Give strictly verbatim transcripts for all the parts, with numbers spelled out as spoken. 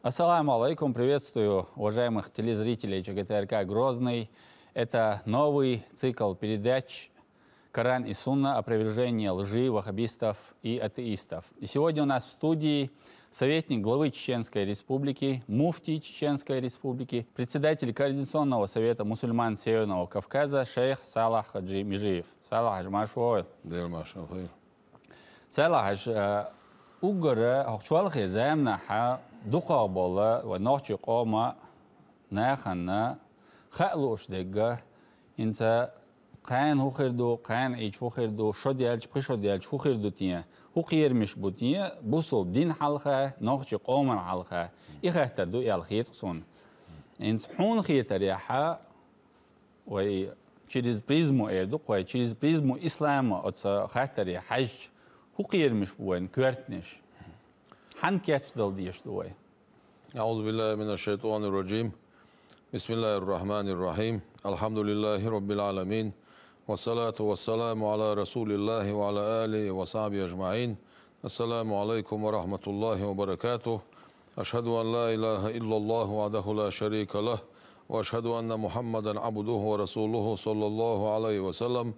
Ассаламу алейкум, приветствую уважаемых телезрителей Ч Г Т Р К Грозный. Это новый цикл передач «Коран и Сунна. Опровержение лжи ваххабистов и атеистов». И сегодня у нас в студии советник главы Чеченской Республики, муфтий Чеченской Республики, председатель Координационного совета мусульман Северного Кавказа шейх Салах Хаджи Межиев. Салах Хаджи, марша вогӀийла. Дела марша вогӀийла. Салах Хаджи, э, уггара хӀокху чолхе заманахьа дукхагӀа болу вайн нохчийн къоман нахана хаа лууш дерг, хӀинца кхана хӀун хир ду, кхана Ӏийча хӀун хир ду, шо даьлча, пхи шо даьлча хӀун хир ду те, хӀун кхерамаш бу те, бусалба дин хьалха, нохчийн къоман хьалха, и хаттар ду аьлла хета-кх суна. ХӀинца хьуна хетарехьа, вай через призму эр ду-кх вай, через призму ислама оцу хаттаре хьаьжча, хӀун кхерамаш бу вайн коьртанаш? Хьанна кечдала дезаш ду вай? أعوذ بالله من الشيطان الرجيم. بسم الله الرحمن الرحيم. الحمد لله رب العالمين. والصلاة والسلام على رسول الله وعلى آله وصحبه أجمعين. السلام عليكم ورحمة الله وبركاته. أشهد أن لا إله إلا الله وحده لا شريك له، وأشهد أن محمدا عبده ورسوله صلى الله عليه وسلم.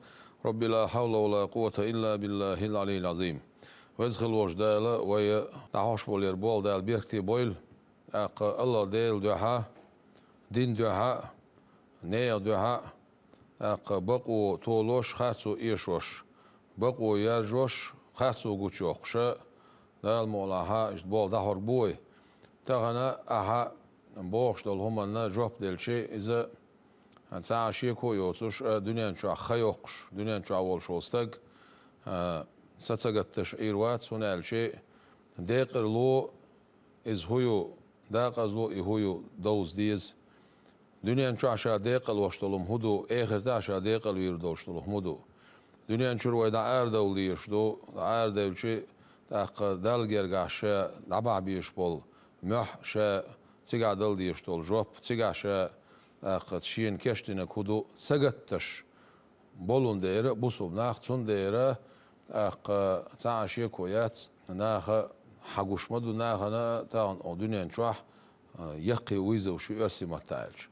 رب لا حول ولا قوة إلا بالله العلي العظيم. Веза хилла волчу Дала вай дӀахьош болу болу Дала беркате бойла. ТӀаккха АллахӀ Делан дуьхьа, дин дуьхьа, нехан дуьхьа, тӀаккха бакъо толош, харцо эшош, бакъо яржош, харцо гучуйоккхуш, Дала мукъалахь, иштта болу дӀахьорг бу вай. Тахана ахьа бохуш долу хӀуманна жоп делчи, иза цхьа а шеко а йоцуш, а, дуьнен чохь хан йоккхуш, дуьнен чохь волуш волу стаг, а, са ца гатдеш Ӏийр вац, хӀунда аьлча декъарло иза хӀун ю, декъазло и хӀун ю довза деза. Дуьнен чохь ша декъалвеш долу хӀума хӀун ду, эхартахь ша декъалвийр долуш долу хӀума хӀун ду. Дуьнен чуьра вай дӀаарадовла дезаш ду, дӀаарадевлчи, тӀаккха Далла гергахь ша дӀабахьа безаш болу мохь, ша цигахь дала дезаш долу жоп, цигахь ша, тӀаккха шена кечдинарг хӀун ду, сагатдеш болун дера, бусулба нах, цундела, тӀаккха цхьа а шеко яц, наха хьан гуш ма ду, нахана а тахана оха дуьнен чохь, а, яккхий вызов шу оьрсийн маттахь аьлча.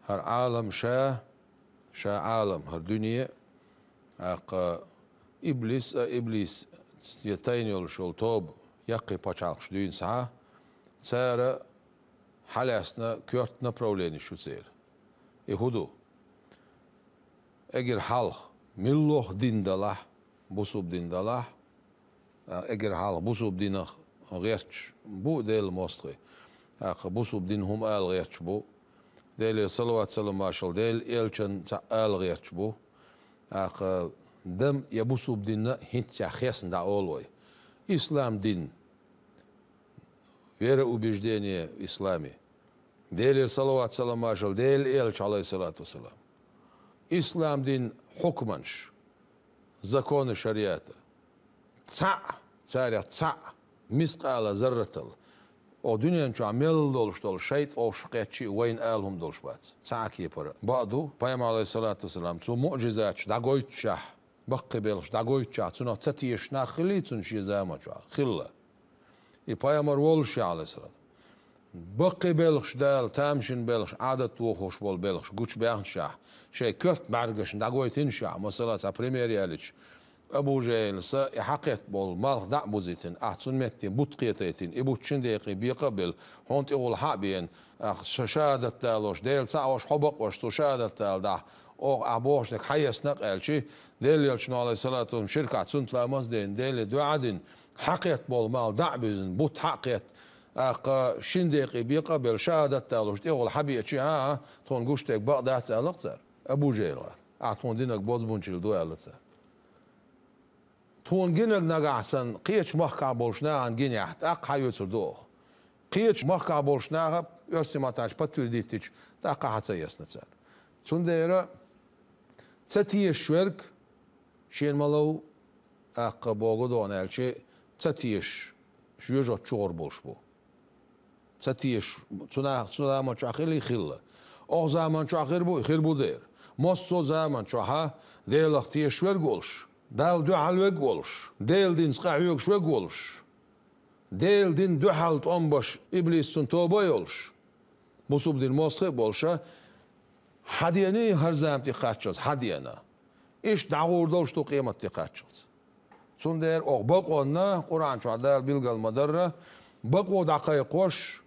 ХӀара Ӏалам ша, ша Ӏалам, хӀара дуьне, тӀаккха иблис а, иблис я тайна йолуш йолу тоба, яккхий пачхьалкхаш дуьйна схьа, цара хьалаьцна коьрта направлени шу церан. И хӀун ду? Эггара хьалха, муьлхха дин далахь, бусулба дин далахь, а, эггара хьалха бусулба динах гӀерташ бу Делан мостагӀий. ТӀаккха бусулба дин хӀума ала гӀерташ бу. Делера салават-салам-маршалла Делан элчанна цхьаъ ала гӀерташ бу. ТӀаккха дам я бусулба динна хӀинццехь хесна дӀа олу вай. Ислам дин, вероубеждение ислами. Делера салават-салам-маршалла Делан элча, алейхиссалату вассалам. Ислам дин хьукманаш, законы шариата. Цхьаъ, царех цхьаъ, мискъала зарратал. О дуьнен чохь мел долуш долу шайтӀа овш кхетчи вайна ала хӀума долуш бац. Цхьа а кепара. Бакъ ду, пайхамар, алейхиссалату вассалам, цу муъжизаташ дӀагойтучехь, баккхий белхаш дӀагойтучехь, цунах ца тешаш нах хилий цунна шен заман чохь? Хилла. И пайхамар воллушехь, алейхиссалам, баккхий белхаш Дала, тамашийна белхаш, Ӏадат вохуш болу белхаш гучубаьхначехь, шайн коьрта бӀаьргашна дӀагойтинашехь, масала, цхьа пример ялича, Абу Жахьлас и хьакхетта болу малх дӀа а бузийтина, ахь цунна метте бутт кхетийтина, и бутт шин декъе бекъа а белла, хьуна тӀехула хьа а беана, ахь ша шахӀадат далош, Дела цхьаъ волуш хьо бакъвеш, цо шахӀадат даладахь, оха ахь бохуш дерг хьаэцна а аьлчи, Делан элчано, алейхиссалату вассалам, ширкахь цунна тӀе ламаз а дина, Деле дуьхьа а дина, хьакхетта болу малх дӀа а буьзна, бутт хьа а кхетта, тӀаккха шин декъе бекъа а белла, шахӀадат далош тӀехула хьа беачи, а, а, тхуна гуш дерг бакъ дац аьлла-кх цара. Абу Жахьлера. Ахь тхуна динарг бозбунчалла ду аьлла цара. Тхуна гинарг нагахь санна, кхечу махкахь болчу нахана гинехь, тӀаккха хьаоьцур ду оха. Кхечу махкахь болчу наха оьрсийн маттахь подтвердить дича, тӀаккха хьан ца эцна цара. Цундела ца тешаш верг шена ма лов, тӀаккха боху догӀу аьлча, ца тешаш, жоьжахати чугӀур болуш бу. Ца тешаш, цу наха, цу заман чохь хилий, хилла. Оха заман чохь хир бу, хир бу дера. Массо а заман чохь а Делах тешаш верг волуш, Далла дуьхьал верг волуш, Делан динца къахьоьгуш верг волуш, Делан дина дуьхьал тӀом беш иблис, цун тоба а йолуш, бусалба динан мостагӀий а болуш, хьан дена хӀара зама тӀе кхаччалц, хьан дена? Иштта дӀагӀур долуш ду къематде кхаччалц. Цундела оха бакъонна, Къуръан чохь Дала билгал ма-дарра, бакъо дӀакхайкхош,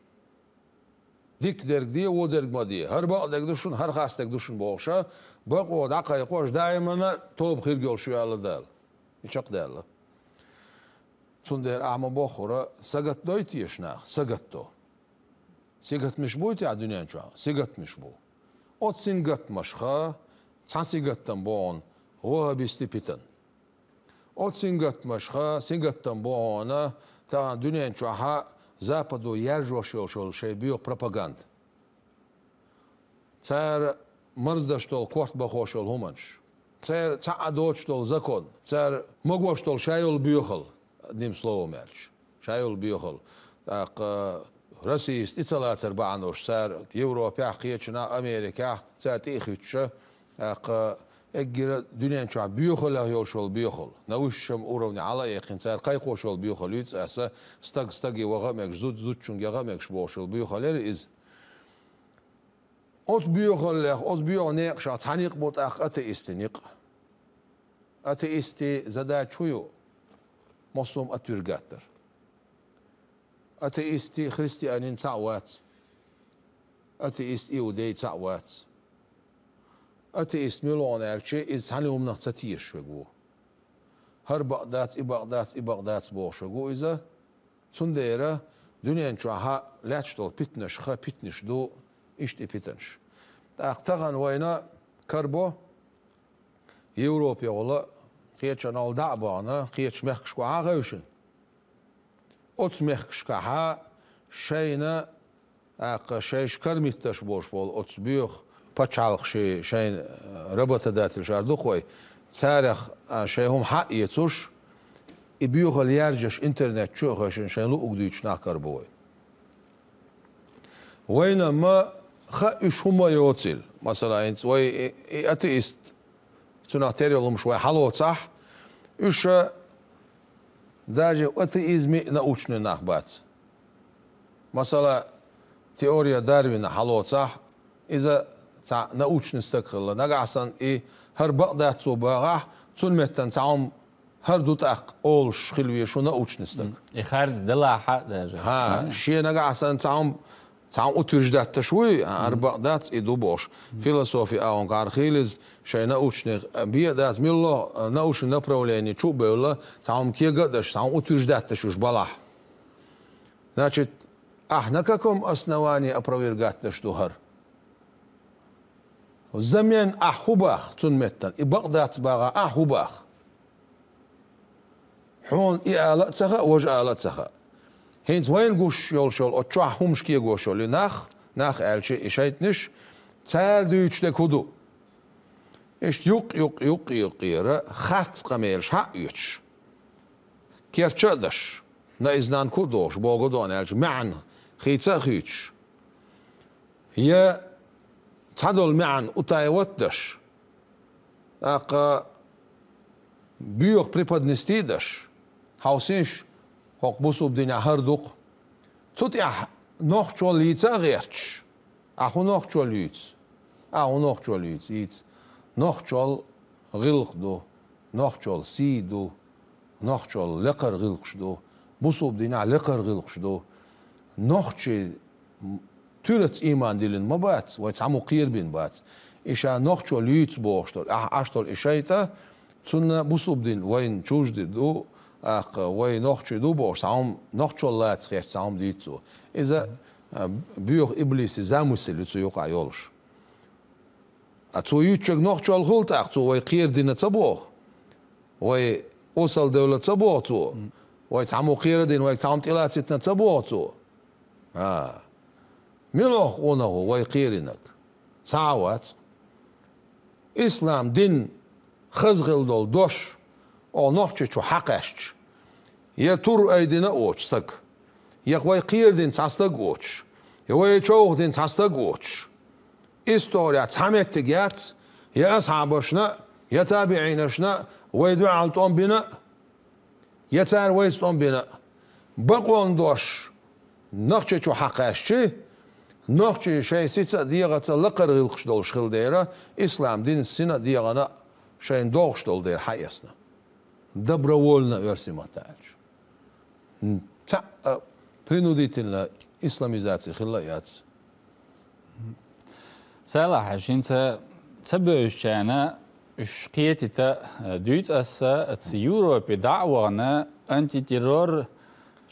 дика дерг де, вон дерг ма де, хӀара бакъдерг ду шуна, хӀара хастарг ду шуна бохуша, бакъо дӀакхайкхош, даимана тоба хирг йолуш ю аьлла Дала. И чекхдаьлла. Цундела ахьа ма боххура, сагатдой теша нах, сагатдо. Сингаттамаш буй те дуьнен чохь? Сингаттамаш бу. Оцу сингаттамашха цхьа сингаттам бу хьуна ваххабистийн питана. Оцу сингаттамашха сингаттам бу хьуна тахана дуьнен чохьа Западо яржош йолуш йолу шайн боьха пропаганда. Цара марздеш долу корта бахош йолу хӀуманаш. Цара цхьаъ а доцуш долу закон. Цара магош долу ша йолу боьхалла, одним словом аьлча. Ша йолу боьхалла. ТӀаккха Россияс тӀе ца лацар бахьанош цара Европехь, кхечанахь, Америкехь цара тӀе а хуьттуша, тӀаккха эггара дуьнен чохь боьхаллех йолуш йолу боьхалла. На высшем уровне хьала а яьккхина, цара кхайкхош йолу боьхалла юьйцу аса, стаг стаге ваха а мегаш, зуда зудчуьнга яха а мегаш бохуш йолу боьхалла яра иза. Оцу боьхаллех, оцу боьха некъашах цхьа некъ бу тӀаккха атеистийн некъ. Атеистийн задача хӀун ю? Массо а атвиргаттар. Атеисти христианин цхьаъ вац. Атеист иудей цхьаъ вац. Атеист мила ву аьлча, иза цхьана хӀуманах ца тешаш верг ву. ХӀара бакъ дац, и бакъ дац, и бакъ дац бохуш верг ву иза. Цундела дуьнен чохьа лаьтташ долу питанаш ха питанаш ду, иштта и питанаш. ТӀаккха тахана вайна карабо Европехула, кхечанхула дӀа а бахана, кхечу мехкашкахьа а хевшина. Оцу мехкашкахьа шайна, тӀаккха шайша караметташ болуш болу оцу боьха пачхьалкхаший, шайн работодательш ара ду-кх вай, царах а шайн хӀума хьаэцуш, и боьхалла яржош интернет чу а хевшина, шайн луъург дуьйцуш нах карабо вай. Вайна ма хаьа уьш хӀума йоцийла. Масала, хӀинца вай и, и атеист, цунах тера йолу хӀумаш вай хьалоцахь, уьш даже атеизме а научный нах бац. Масала, теория Дарвина хьалоцахь, иза цхьа научный стаг хилла. Нагахь санна и хӀара бакъ дац цо бахахь, цунна меттана цхьа хӀума хӀара ду тӀаккха олуш хила веза шу научный стаг. И харц делахь а даже. ХӀа, шен нагахь санна цхьа хӀума, цхьа хӀума утверждать деш вуй, хӀара бакъ дац и ду бохуш. Философи агӀонга гӀара хилиза, шайн научный бен а дац, милла а научный направление чу а бевлла, цхьа хӀума кега а деш, цхьа хӀума утверждать деш уьш балахь. Значит, ахь на каком основании опровергать деш ду хӀара? Взамен ахь хӀун бах цунна меттана? И бакъ дац бахахь ахь хӀун бах? Хьуна и ала а ца хаьа, важа ала а ца хаьа. ХӀинца вайна гуш йолуш йолу, оцу чохь хӀумаш кегош йолу и нах, нах аьлча и шайтӀанаш, цара дуьйцуш дерг хӀун ду? Иштта юкъ-юкъ, юкъ-юкъера харц къамелаш хьа а оьцуш, керча а деш, наизнанку а дохуш, богу а дона аьлча, маьӀна хийца а хуьйцуш, я цхьадолу маьӀна утаивать а деш, тӀаккха боьха преподнести а деш, хьовсийша, хӀокху бусалба динехь хӀара ду-кх. Цу тӀехь нохчалла йийца а гӀерташ, ахь хӀун нохчалла юьйцу? Ахь хӀун нохчалла юьйцу? Йийца. Нохчалла гӀиллакх ду, нохчалла сий ду, нохчалла лекхара гӀиллакхаш ду, бусалба динехь лекхара гӀиллакхаш ду. Нохчий туьраца ийман диллина ма бац, вай цхьаммо кхерабина бац. И ша нохчалла юьйцу бохуш долу, ахь Ӏаш долу и шайтӀа, цунна бусалба дин вайна чужди ду, тӀаккха вай нохчий ду бохуш, цхьа хӀума нохчалла лаца хетта, цхьа хӀума дийца цо. Иза, а, боьха иблисан замысел ю цу юкъахь йолуш. А цо юьйцург нохчалла хуьлу тӀаккха, цо вай кхерадина ца боху? Вай осалла девлла ца боху цо? Вай цхьаммо кхерадина, вайга цхьа хӀума тӀелацийтина ца боху цо? А. Мила ву хьуна вай кхеринарг? Цхьа а вац. Ислам дин хаза хила долу дош оха нохчи чу хьакхаьчча, я тур айдина а воцуш стаг, я вай кхерадина цхьа стаг воцуш, я вай човха дина цхьа стаг воцуш, история цхьа меттиг яц, я асхьабашна, я табиӀинашна вай дуьхьал тӀом бина, я цара вайца тӀом бина. Бакъонан дош нохчийчу хьакхаьччи, нохчий шайн сица а дегӀаца а лакхара гӀиллакхаш долуш хила дера, ислам дин сина а дегӀана а шайна догӀуш долу дера хьаэцна. Добровольно, оьрсийн маттахь аьлча. М, цхьаъ, а, принудительно исламизация хилла а яц. Салахь, хьажа, хӀинца ца бевзачарна уьш кхетийта, а, дуьйцу аса, аса Европе дӀа а вахана, антитеррор,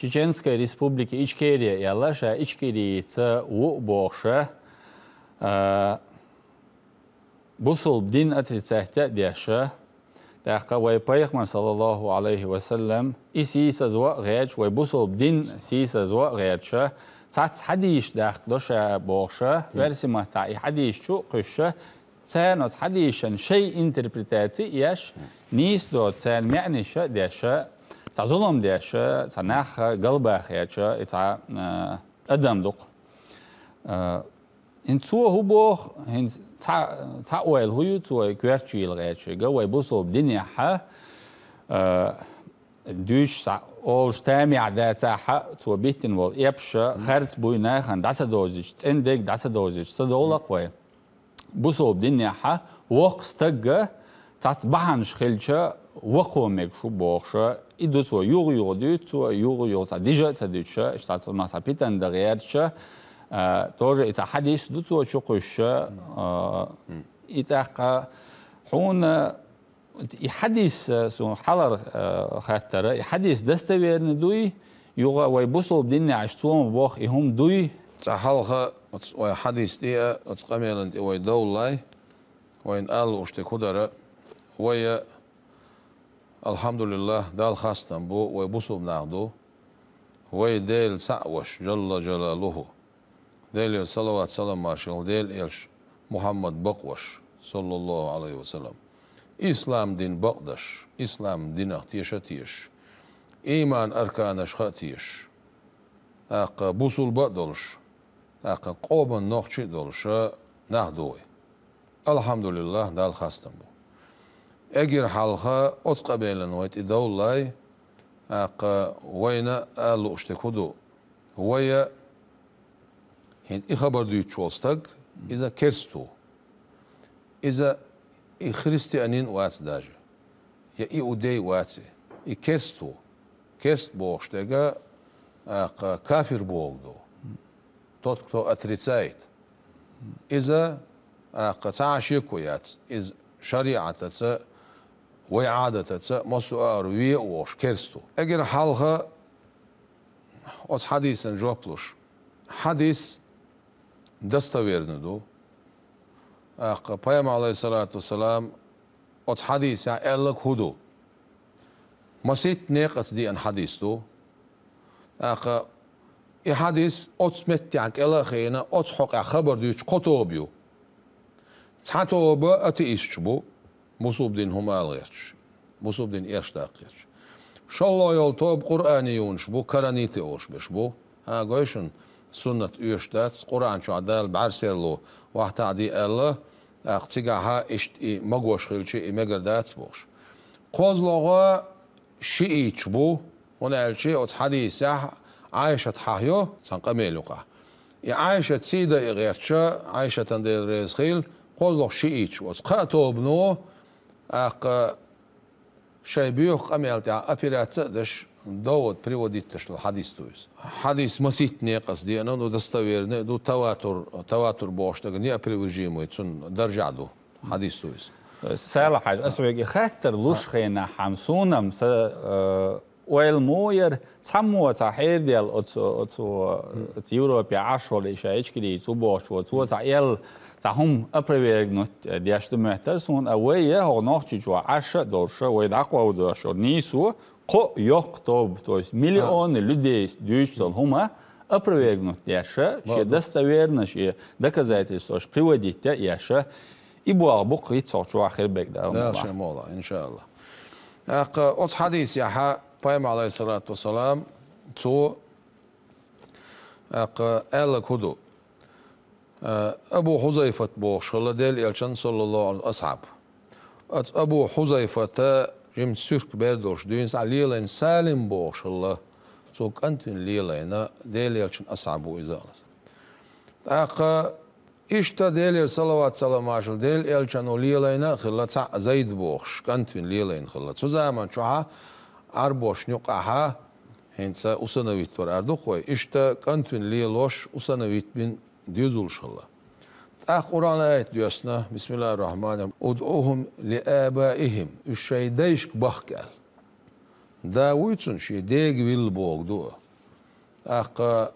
Чеченская республика Ичкерия аьлла, ша Ичкерийца ву а бохуша, а, бусулба дин отрицать а деша, тӀаккха вай пайхамар, саллаллаху алейхи ва саллам, и сийсазва а гӀерташ, вай бусулба дин сийсазва а гӀерташа, цхьацца хьадийша даккха доша бохуша, верси маттахь и хьадийша чу а кхуьша, царна оцу хьадийшан шай интерпретаци а еш, нийса доцу царна маьӀниша а деша, цхьа зулам деша, цхьа нах галбаха гӀерташа, и цхьа, а, адам дукха. А, ХӀинца цо хӀун боху, хӀинца цхьа, цхьа ойла хӀун ю цо коьртачу йила гӀерташ, вай бусулба динехьа, а, дуьйш схьа олуш тамехь дацахьа, цо биттина волу эпша, харц буй нахана дӀа ца довзича, цӀена дерг дӀа ца довзича, ца довлакх вай. Бусулба динехьа воккха стагга цхьацца бахьанаш хилча, вакхо мегаш ву бохуша, и ду цо юха-юха дуьйцу цо, юха-юха цхьа дижа а ца дуьтуша, иштта цхьацца цунах цхьа питана дан гӀерташа, а, тоже и цхьа хьадис ду цо чу кхуьша, а, и тӀаккха хьуна и хьадис, а, суна хьалар, а, хаттара, и хьадис достоверный дуй, юха вай бусулба динехь иштта цо ма боху, и хӀума дуй? Цкъа хьалха оцу вай хьадис тӀе а, оцу къамелан тӀе вай довлалай, вайна ала лууш тӀе хӀу дара, вай а Алхьамдулиллах, Далла хастам бу, вай бусулба нах ду. Вай Дела цхьаъ ваша, Жалла Жалалуху. Делера салават-салам маршалла Дела элча Мухьаммад бакъ ваша, саллаллаху алейхи ва саллам. Ислам дин бакъдаш, ислам динах теша а теша. Ийман арканаш ха а теша. ТӀаккха бусулба а долуш, тӀаккха къоман нохчи а долуша нах ду вай. Алхьамдулиллах, Далла хастам бу. Эггара хьалха оцу къамелан вай тӀе довлалай, тӀаккха вайна ала лууш тӀе хӀу ду? Вай а хӀинца и хабар дуьйцуш волу стаг, иза керст ву. Иза и христианин а вац даже, я иудей а вац и. И керст ву. Керст бохуш дерг а, тӀаккха кафир бохург ду. Тот, кто отрицает. Иза, тӀаккха цхьа а шеко яц. Иза шариӀатаца, вай Ӏадатаца, массо а ара ве а вохуш керст ву. Эггара хьалха оцу хьадисан жоп луш. Хьадис достоверный ду. ТӀаккха Пайхамар, алейхиссалату вассалам, оцу хьадисехь аьлларг хӀу ду? Масийтта некъаца деана хьадис ду. ТӀаккха и хьадис оцу меттехь кӀела а хиъна, оцу хьокъехь хабар дуьйцуш кхо тоба ю. Цхьа тоба атеисташ бу, бусулба дин хӀума ала гӀерташ, бусулба дин эшдаккха гӀерташ. ШолгӀа йолу тоба къуръаниюнаш бу, караниты олуш берш бу. ХӀа, гой шуна, суннат оьшуш дац, Къуръан чохь Дала бӀаьрсерло вахтахь де аьлла, тӀаккха цигахьа иштта и магош хилча, и мегар дац бохуш. КхозлагӀа шииташ бу, хӀунда аьлча оцу хьадисехь Ӏайшат хьахайо, цхьана къамел юкъахь. И Ӏайшат сий дайа гӀертача, Ӏайшатан Дела реза хила, кхозлагӀа шииташ оцу кхаа тобано, тӀаккха шайн боьхачу къамел тӀехь операция а деш, довод приводить деш долу хьадис ду иза. Хьадис масийтта некъаца деана, ну, достоверный а ду, таватур, таватур бохуш дерг неопровержимый, цунна даржехь ду хьадис ду иза. Сала-Хьаьжа, ас вайга хаттар луш хенахь, хьан суна-м са, э, ойла мо яра, цхьаммо цхьа хьердаьлла оцу, оцу, оцу Европе Ӏаш волу и ша Ичкерийца ву бохучо, цо цхьа аьлла, цхьа хӀума опровергнуть деш ду моьттара суна, а вай, хӀокху Нохчийчохь Ӏаш а долуш, вай дӀакховдош йолу нийсо, кхо йоккха тоба, то есть миллионы людей дуьйцуш долу хӀума опровергнуть деш, шен достоверно, шен доказательстваш приводить а еш, и болх бу-кх хӀинца хӀокху чохь хир берг, Дала мукъ лахь. Дала шен мукъ лахь, иншааллах. ТӀаккха оцу хьадисехьа Пайхамар, алейхиссалату вассалам, цо, тӀаккха, аьлларг хӀун ду? Э, Абу Хьузайфат бохуш хилла Делан элчан, саллаллаху алейхи ва саллям, асхьаб. Оцу Абу Хьузайфата жимма суьрка бер долуш дуьйна схьа лелийна Салим бохуш хилла. Цо кӀантвина лелайна Делан элчан асхьаб ву иза алас. ТӀаккха иштта Делера салават-салам маршал Делан элчано лелайна а хилла цхьаъ Зайд бохуш, кӀантвина лелайна хилла. Цу заман чохьа Ӏарбошна юкъахьа хӀинца усыновить вар ара ду-кх вай, иштта кӀантвина лелош усыновить бина доьзалш хилла. ТӀаккха Къуръан аят доьссина: «Бисмиллахир-рахманир-рахим. Удъухум ли абаихим». Уьш шайн дайшка бахка аьлла. Да вуй цунна шен дега вилла боху ду. ТӀаккха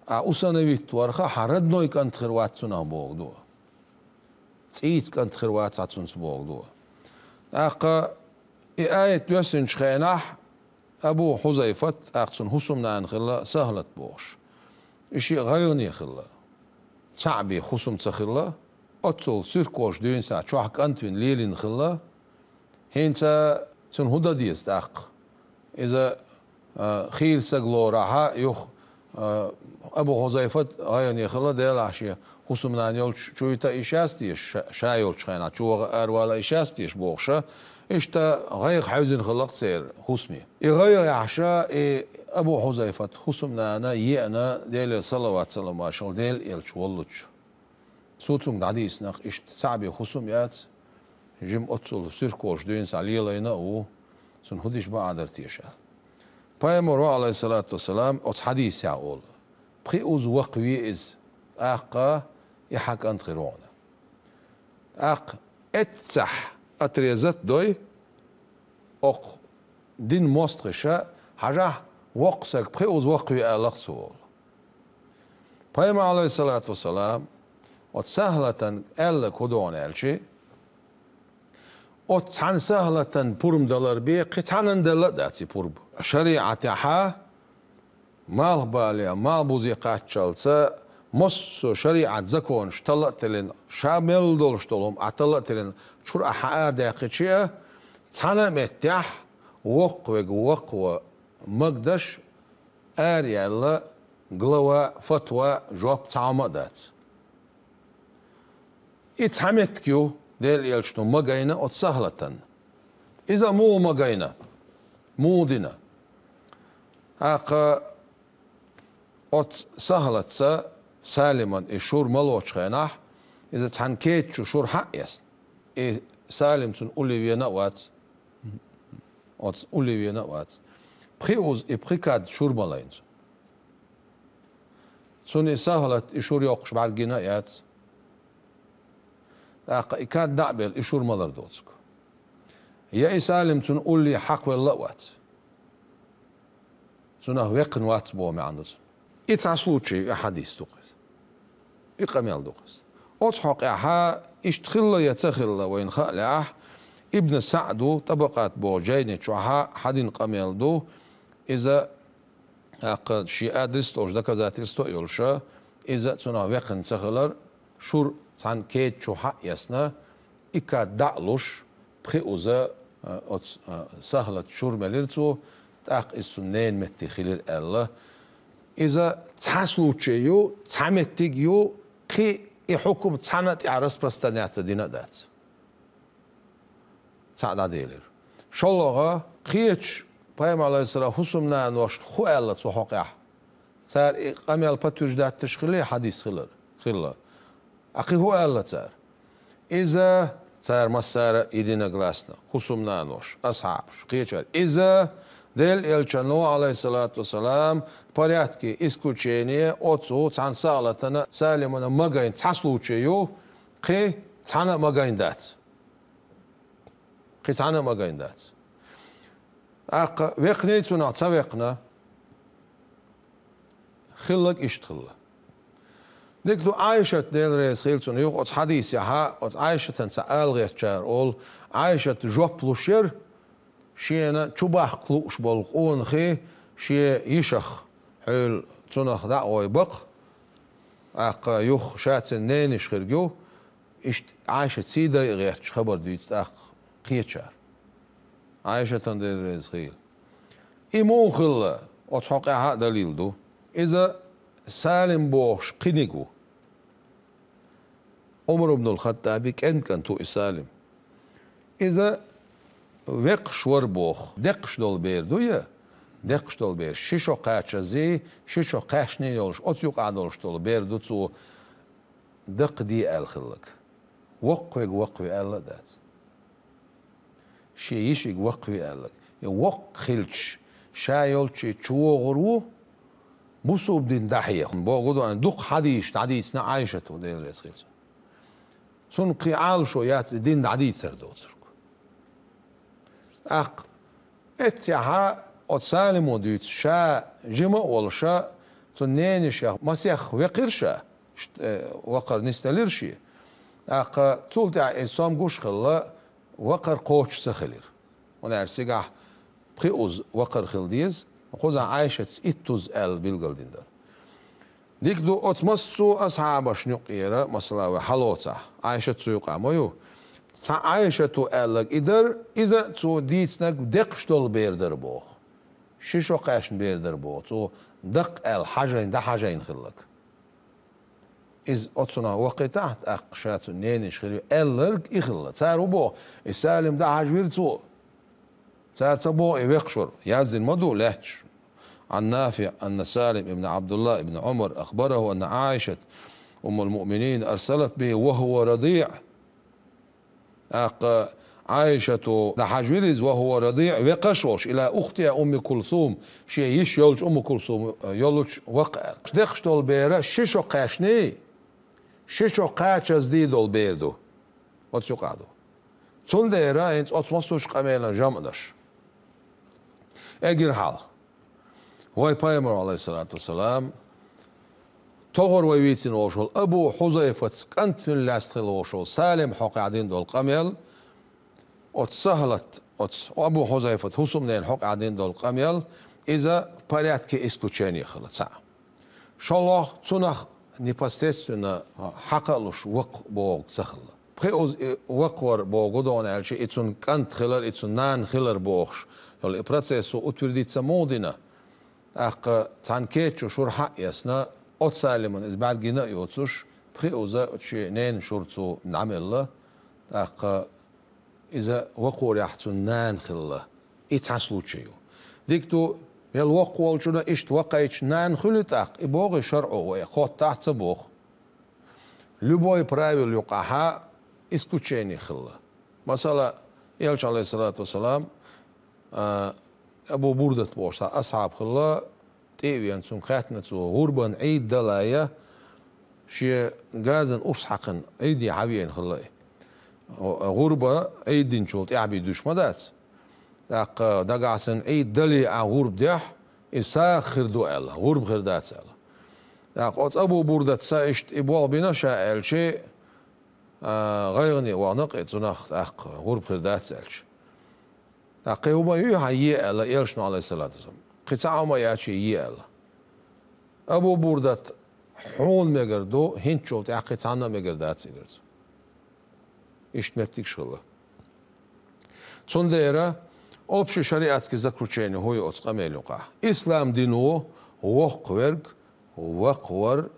а усыновить варха хьан родной кӀант хир вац цунах боху ду. ЦӀийца кӀант хир вац хьан цунца боху ду. ТӀаккха и аят доьссинчу хенахь Абу Хьузайфат, тӀаккха цунна хӀусамнана хилла Сахлат бохуш. И шиъ гӀайгӀане хилла. Цхьаъ бен хӀусам ца хилла. Оццул суьркалш дуьйна схьа чохь кӀантвина лелийна хилла. ХӀинца цунна хӀун дан деза тӀаккха? Иза, а, хийла саг лорахьа, юха, а, Абу Хьузайфат гӀайгӀане хилла, делахь шен хӀусамнана йолчу чу йита йиш яц теша, ша, ша йолчу хенахь чу ваха аравала йиш яц теша бохуша, иштта гӀайгӀа хьаьвзина хилла-кх церан хӀусаме. И гӀайгӀа яхьаша, и Абу Хьузайфат хӀусамнана еана Делера салават-салам маршал Делан элча воллучу. Цо цуьнга дӀадийцина-кх иштта: цхьаъ бен хӀусам яц, жима оццул суьркалш дуьйна схьа лелайна а ву, цунна хӀун дича бакъ дара теша аьлла. Пайхамаро, алейхиссалату вассалам, оцу хьадисехь олу: «Пхи уза вакха ве иза, тӀаккха и хьан кӀант хир ву хьуна». ТӀаккха эццахь отрезать дой, окху дин мостагӀаша, хьажахь, воккха саг пхи уза вакха ве аьлла-кх цо олу. Пайхамар, алейхиссалату вассалам, оцу Сахлатан аьлларг хӀун ду хьуна аьлчи, оцу цхьана Сахлатан пурба далар бен кхин цхьанна делла а дац и пурба. ШариӀатехьа малхбале, малхбузе кхаччалца, массо а шариӀат законаш талла а теллина, ша мел долуш долу хӀума ахь талла а теллина, чура ахь хьан арадаьккхича а, цхьана а меттехь воккхавега вакхаван магадаш араяьлла глава, фатва, жоп цхьа хӀума а дац. И цхьа меттиг ю, Делан элчано магийна оцу Сахлатан. Иза муха магийна? Муха дина? ТӀаккха оцу Сахлатца Салиман и шура ма лоцучу хенахь, иза цхьана кеда чу шура хьаэцна. И Салим цунна улле вена а вац. Оцу улле вена а вац. Пхи уза и пхи кад шура ма лайна цунна. Цунна и Сахлат и шура йоккхуш бӀаьргина а яц. ТӀаккха и кад дӀа а белла, и шура малар доцург. Я и Салим цунна улле хьакхавелла а вац. Цунах векхна вац боху маьӀна ду цунна. И цхьа случай, и хьадис ду-кх иза. И къамел ду-кх иза. Оцу хьокъехьа иштта хилла я ца хилла вайна хаа лаахь, Ибн СаӀду ТӀабакъат боху жайни чохьа хьадина къамел ду, иза, тӀаккха шен адрес а долуш, доказательство а йолуша, иза цунах векхна ца хилар, шура цхьана кеда чу хьаэцна, и кад дӀа а луш, пхи уза, а, оцу, а, Сахлат шура мелира цо, тӀаккха иза цунна ненан метте хилира аьлла. Иза цхьа случай ю, цхьа меттиг ю, кхин и хьукум цхьанна а тӀехь распространяться дина а дац. Цхьаъ дӀаделира. ШолгӀа, кхечу пайхамар, алейхиссалам, хӀусамнаношна хӀун аьлла цу хьокъехь? Цара и къамел подтверждать деш хилла, хьадис хилар, хилла. А кхин хӀун аьлла цара? Иза, цара массара единогласно, хӀусамнанош, асхьабаш, кхечара. Иза Делан элчано, алейхиссалату вассалам, порядке исключения оцу цхьана Сахлатана, Салимана магийна цхьа случай ю, кхин цхьанна а магийна дац. Кхин цхьанна а магийна дац. ТӀаккха векхний цунах, ца векхна, хилларг иштта хилла. Дика ду, Ӏайшат, Дела реза хила цунна, юха оцу хьадисехьа, оцу Ӏайшатан цхьа ала гӀертачара олу, Ӏайшат жоп луш яра, шена чубахка лууш болу къонахий шен йишах, хьуьлла цунах дӀа а гӀой бакъ, тӀаккха юха ша цуьнан нениш хирг ю, иштта Ӏайшат сий дайа гӀерташ хабар дуьйцу тӀаккха кхечара. Ӏайшатан, Дела реза хила. И муха хилла, оцу хьокъехьа а далил ду. Иза Салим бохуш кхиниг ву. Ӏумар ибн ал-Хаттаби кӀент-кӀант ву и Салим. Иза векхаш вара боху, декхаш долу бер ду я, декхаш долу бер ши шо кхачаззий, ши шо кхаьчний йолуш, оцу юкъахь долуш долу бер ду цо даккха де аьлла хилларг. Воккхаве воккхаве аьлла а дац. Шен йишига воккхаве аьлларг. И воккха хилча, ша йолчче чувогӀур ву, бусулба дин дӀахьеха. Боху гу ду, дукха хьадийша дӀадийцина Ӏайшата, Дела реза хила цунна. Цунна кхин Ӏалашо яц и дин дӀадийцар доцург. ТӀаккха эццехьа оцу Салимо дуьйцу, ша жима а волуша, цу ненашех масех векхира ша, ш-, э, вакхар нисделира шен. ТӀаккха цул тӀаьхьа иза сом гуш хилла, вакхар кхочуш ца хилира. ХӀунда аьлча цигахь пхи уз вакхар хила деза, кхузахь Ӏайшатца итт уз аьлла билгалдина дара. Дика ду, оцу массо а асхьабашна юкъера, масала, вай хьалоцахь, Ӏайшат цу юкъахь ма ю. Цхьа Ӏайшато аьлларг и дара, иза а цо дийцинарг декхаш долу бер дара боху. Ши шо кхаьчна бер дара боху. Цо даккха аьлла хьажайн, дӀахьажайна хилларг. Иза оцунах вакхийтахь, тӀаккха ша цу ненаш хир ю аьлларг и хилла. Цара хӀун боху, и Салим дӀахьажвира цо. Цара ца боху и векхаш вара, яздина ма ду лаьтташ. عن نافع أن سالم بن عبد الله بن عمر أخبره أن عائشة أم المؤمنين أرسلت به وهو رضيع. ТӀаккха Ӏайшато дӀахьажвира иза, وهو رضيع, векхаш волуш, إلى أختها أم كلثوم, шен йиша йолчу Умму Кулсум йолчу вакха аьлла. Декхаш долу бер ши шо кхаьчний, ши шо кхачаззий долу бер ду. Оцу юкъахь ду. Цундела хӀинца оцу массо а къамелан жамӀ даш. Эггара хьалха. Вай Пайхамар, Ӏалайхиссалату вассалам, тохара вай вийцина волуш волу Абу Хьузайфатца кӀант хилла лаьцна хилла волуш волу Салим хьокъехь дина долу къамел, оцу Сахьлат, оцу Абу Хьузайфат хӀусамненан хьокъехь дина долу къамел, иза в порядке исключения хилла цхьаъ. ШолгӀа, цунах непосредственно хьакха а луш вакха бохург ца хилла. Пхи уз и вакха вара боху гу ду, хӀунда аьлча и цуьнан кӀант хилар, и цуьнан нана хилар бохуш йолу и процессо утвердиться ма ву дина. ТӀаккха цхьана кечо шура хьа а эцна, оцу Салимана иза бӀаьргина а йоцуш, пхи уз шен ненан шура цо дӀамелла. ТӀаккха иза вакхорехь цуьнан нана хилла. И цхьа случай ю. Дика ду, мел воккха волчунна иштта вакхайчу нана хуьлу тӀаккха, и боху шарӀо вай, хоттахь а ца боху. Любой правил юкъахьа исключение хилла. Масала, Элча, Ӏалайхиссалату вассалам, а, Абу Бурдат бохуш цхьа асхьаб хилла, тӀе а веана, цуьнга хаьттина цо, гӀурбан Ӏийд далахь, шен газан урс хьаькхна Ӏийде хьавеана хилла и. ГӀурба Ӏийд динчул тӀаьхьа бен дуьйш ма дац. ТӀаккха дагахь санна Ӏийд дале ахь гӀурба дехь, и сагӀа хир ду аьлла, гӀурба хир дац аьлла. ТӀаккха оцу Абу Бурдатца иштта и болх бина ша аьлча, а, гӀайгӀане вахана кхин цунах тӀаккха гӀурба хир дац аьлча. ТӀаккха кхин хӀума юй хьан е аьлла, Элчано, Ӏалайхиссалату вассалам. Кхин цхьа хӀума яц шен е аьлла. Абу Бурдат, хьуна мегар ду, хӀинцачул тӀаьхьа кхин цхьанна а мегар дац, элира цо. Иштта меттигаш хилла. Цундела общий шариатский заключение хӀун ю оцу къамел юкъахь? Ислам дино воккхаверг вакха вар,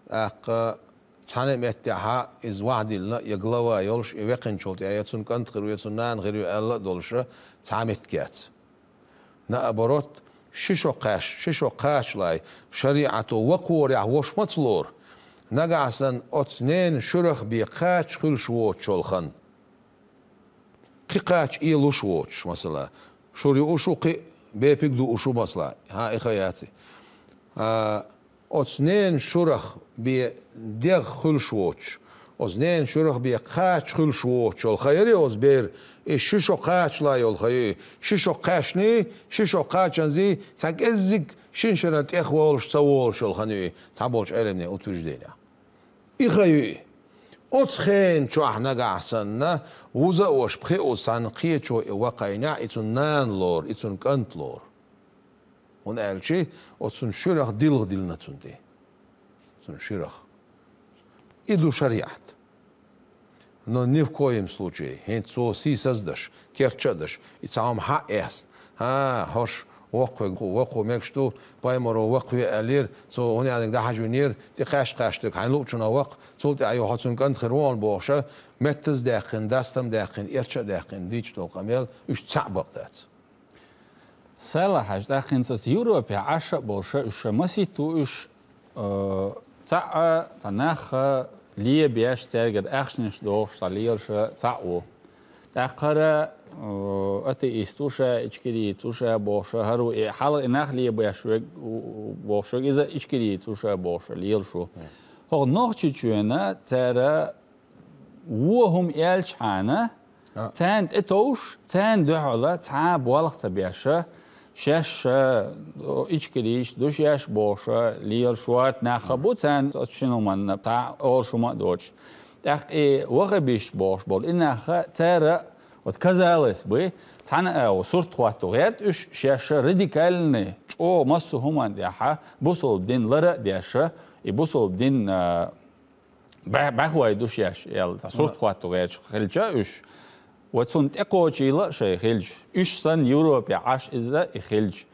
тӀаккха цхьана а меттехьа иза вахьа диллина, я глава йолуш, и векхинчул тӀаьхьа, я цуьнан кӀант хир ву, я цуьнан нана хир ю аьлла а долуша, цхьа а меттиг яц. Наоборот, ши шо кхаьш-, ши шо кхачалай, шариӀато вакхорехь вуш маца лору? Нагахь санна оцу ненан шуьрах бен кхача хуьлуш воцучул хан. Кхин кхача луш воцуш, масала, шура юуш ву, кхин бепиг дууш ву, масала, хьан и хан яц и. А, оцу ненан шурах бен дегӀ хуьлуш воцуш, оцу ненан шурах бен кхача хуьлуш воцучул хан яра оцу бер, и ши шо кхачалай йолу хан ю и, ши шо кхаьчний, ши шо кхачанзий, цхьа кӀеззиг шина шарна тӀех волуш, ца волуш йолу хан ю и, цхьаболчу Ӏеламнийн утверждениехь. И хан ю и. Оцу хенан чохь нагахь санна, вуза а ваша пхи уз санна кхечо и вакхайнехь, и цуьнан нана лору, и цуьнан кӀант лору. ХӀунда аьлча оцу цуьнан шуьрах дилха диллина цунна тӀе. Цуьнан шуьрах. И ду шариӀат. Но ни в коем случае, хӀинца цо сийсаз а даш, керча а даш, и цхьа хӀума хьа а эцна. ХӀа, хӀорш воккхаве, воккхаве мегаш ду, пайхамаро вакхаве аьллера, цо хӀунда аьлларг дӀахьажа винера, тӀе кхаьш-кхаьш дерг хьайна луучунах вакха, цул тӀаьхьа юха хьо цуьнан кӀант хир ву хьуна бохуша, меттаз а даьккхина, дастам а даьккхина, эрча а даьккхина, дийцаш долу къамел, уьш цхьаъ бакъ дац. Сайлахь-Хьаьжа, тӀаккха хӀинца оцу Европе Ӏаш а болуш, уьш масийтта ву уьш, э, цхьаъ а, цхьа нах а лебеш, цаьргара ахчанаш дохуш, цхьа лелаш а цхьаъ ву. ТӀаккха хӀара, э, атеист ву ша, ичкерийца ву ша бохуш, хӀара ву и хьалха и нах лебеш верг, бохуш верг, иза ичкерийца ву ша бохуш лелаш ву. ХӀокху Нохчийчоьнан цара вон хӀума аьлчхьана, А. царна тӀетовш, царна дуьхьал цхьа а болх ца беш, шаьш а, ичкерийча ду шаьш бохуш, лелаш ворта нах а бу царна оцу шина хӀуманна цхьа а олуш хӀума а доцуш. ТӀаккха и ваххабисташ бохуш болу и нах а, цара, вот, казалось бы, цхьана а агӀо сурт хӀотто гӀерта уьш, шаьш а радикальный, чӀогӀа массо а хӀуманна тӀехь бусалба дин лара а деш, и бусалба дин, а, бӀаь-, бӀаьхой ду шаьш, аьлла, цхьа сурт хӀотто гӀерташ хилча уьш, ва цунна тӀекхочийла а шайн хилча, уьш санна Европе Ӏаш иза и хилча,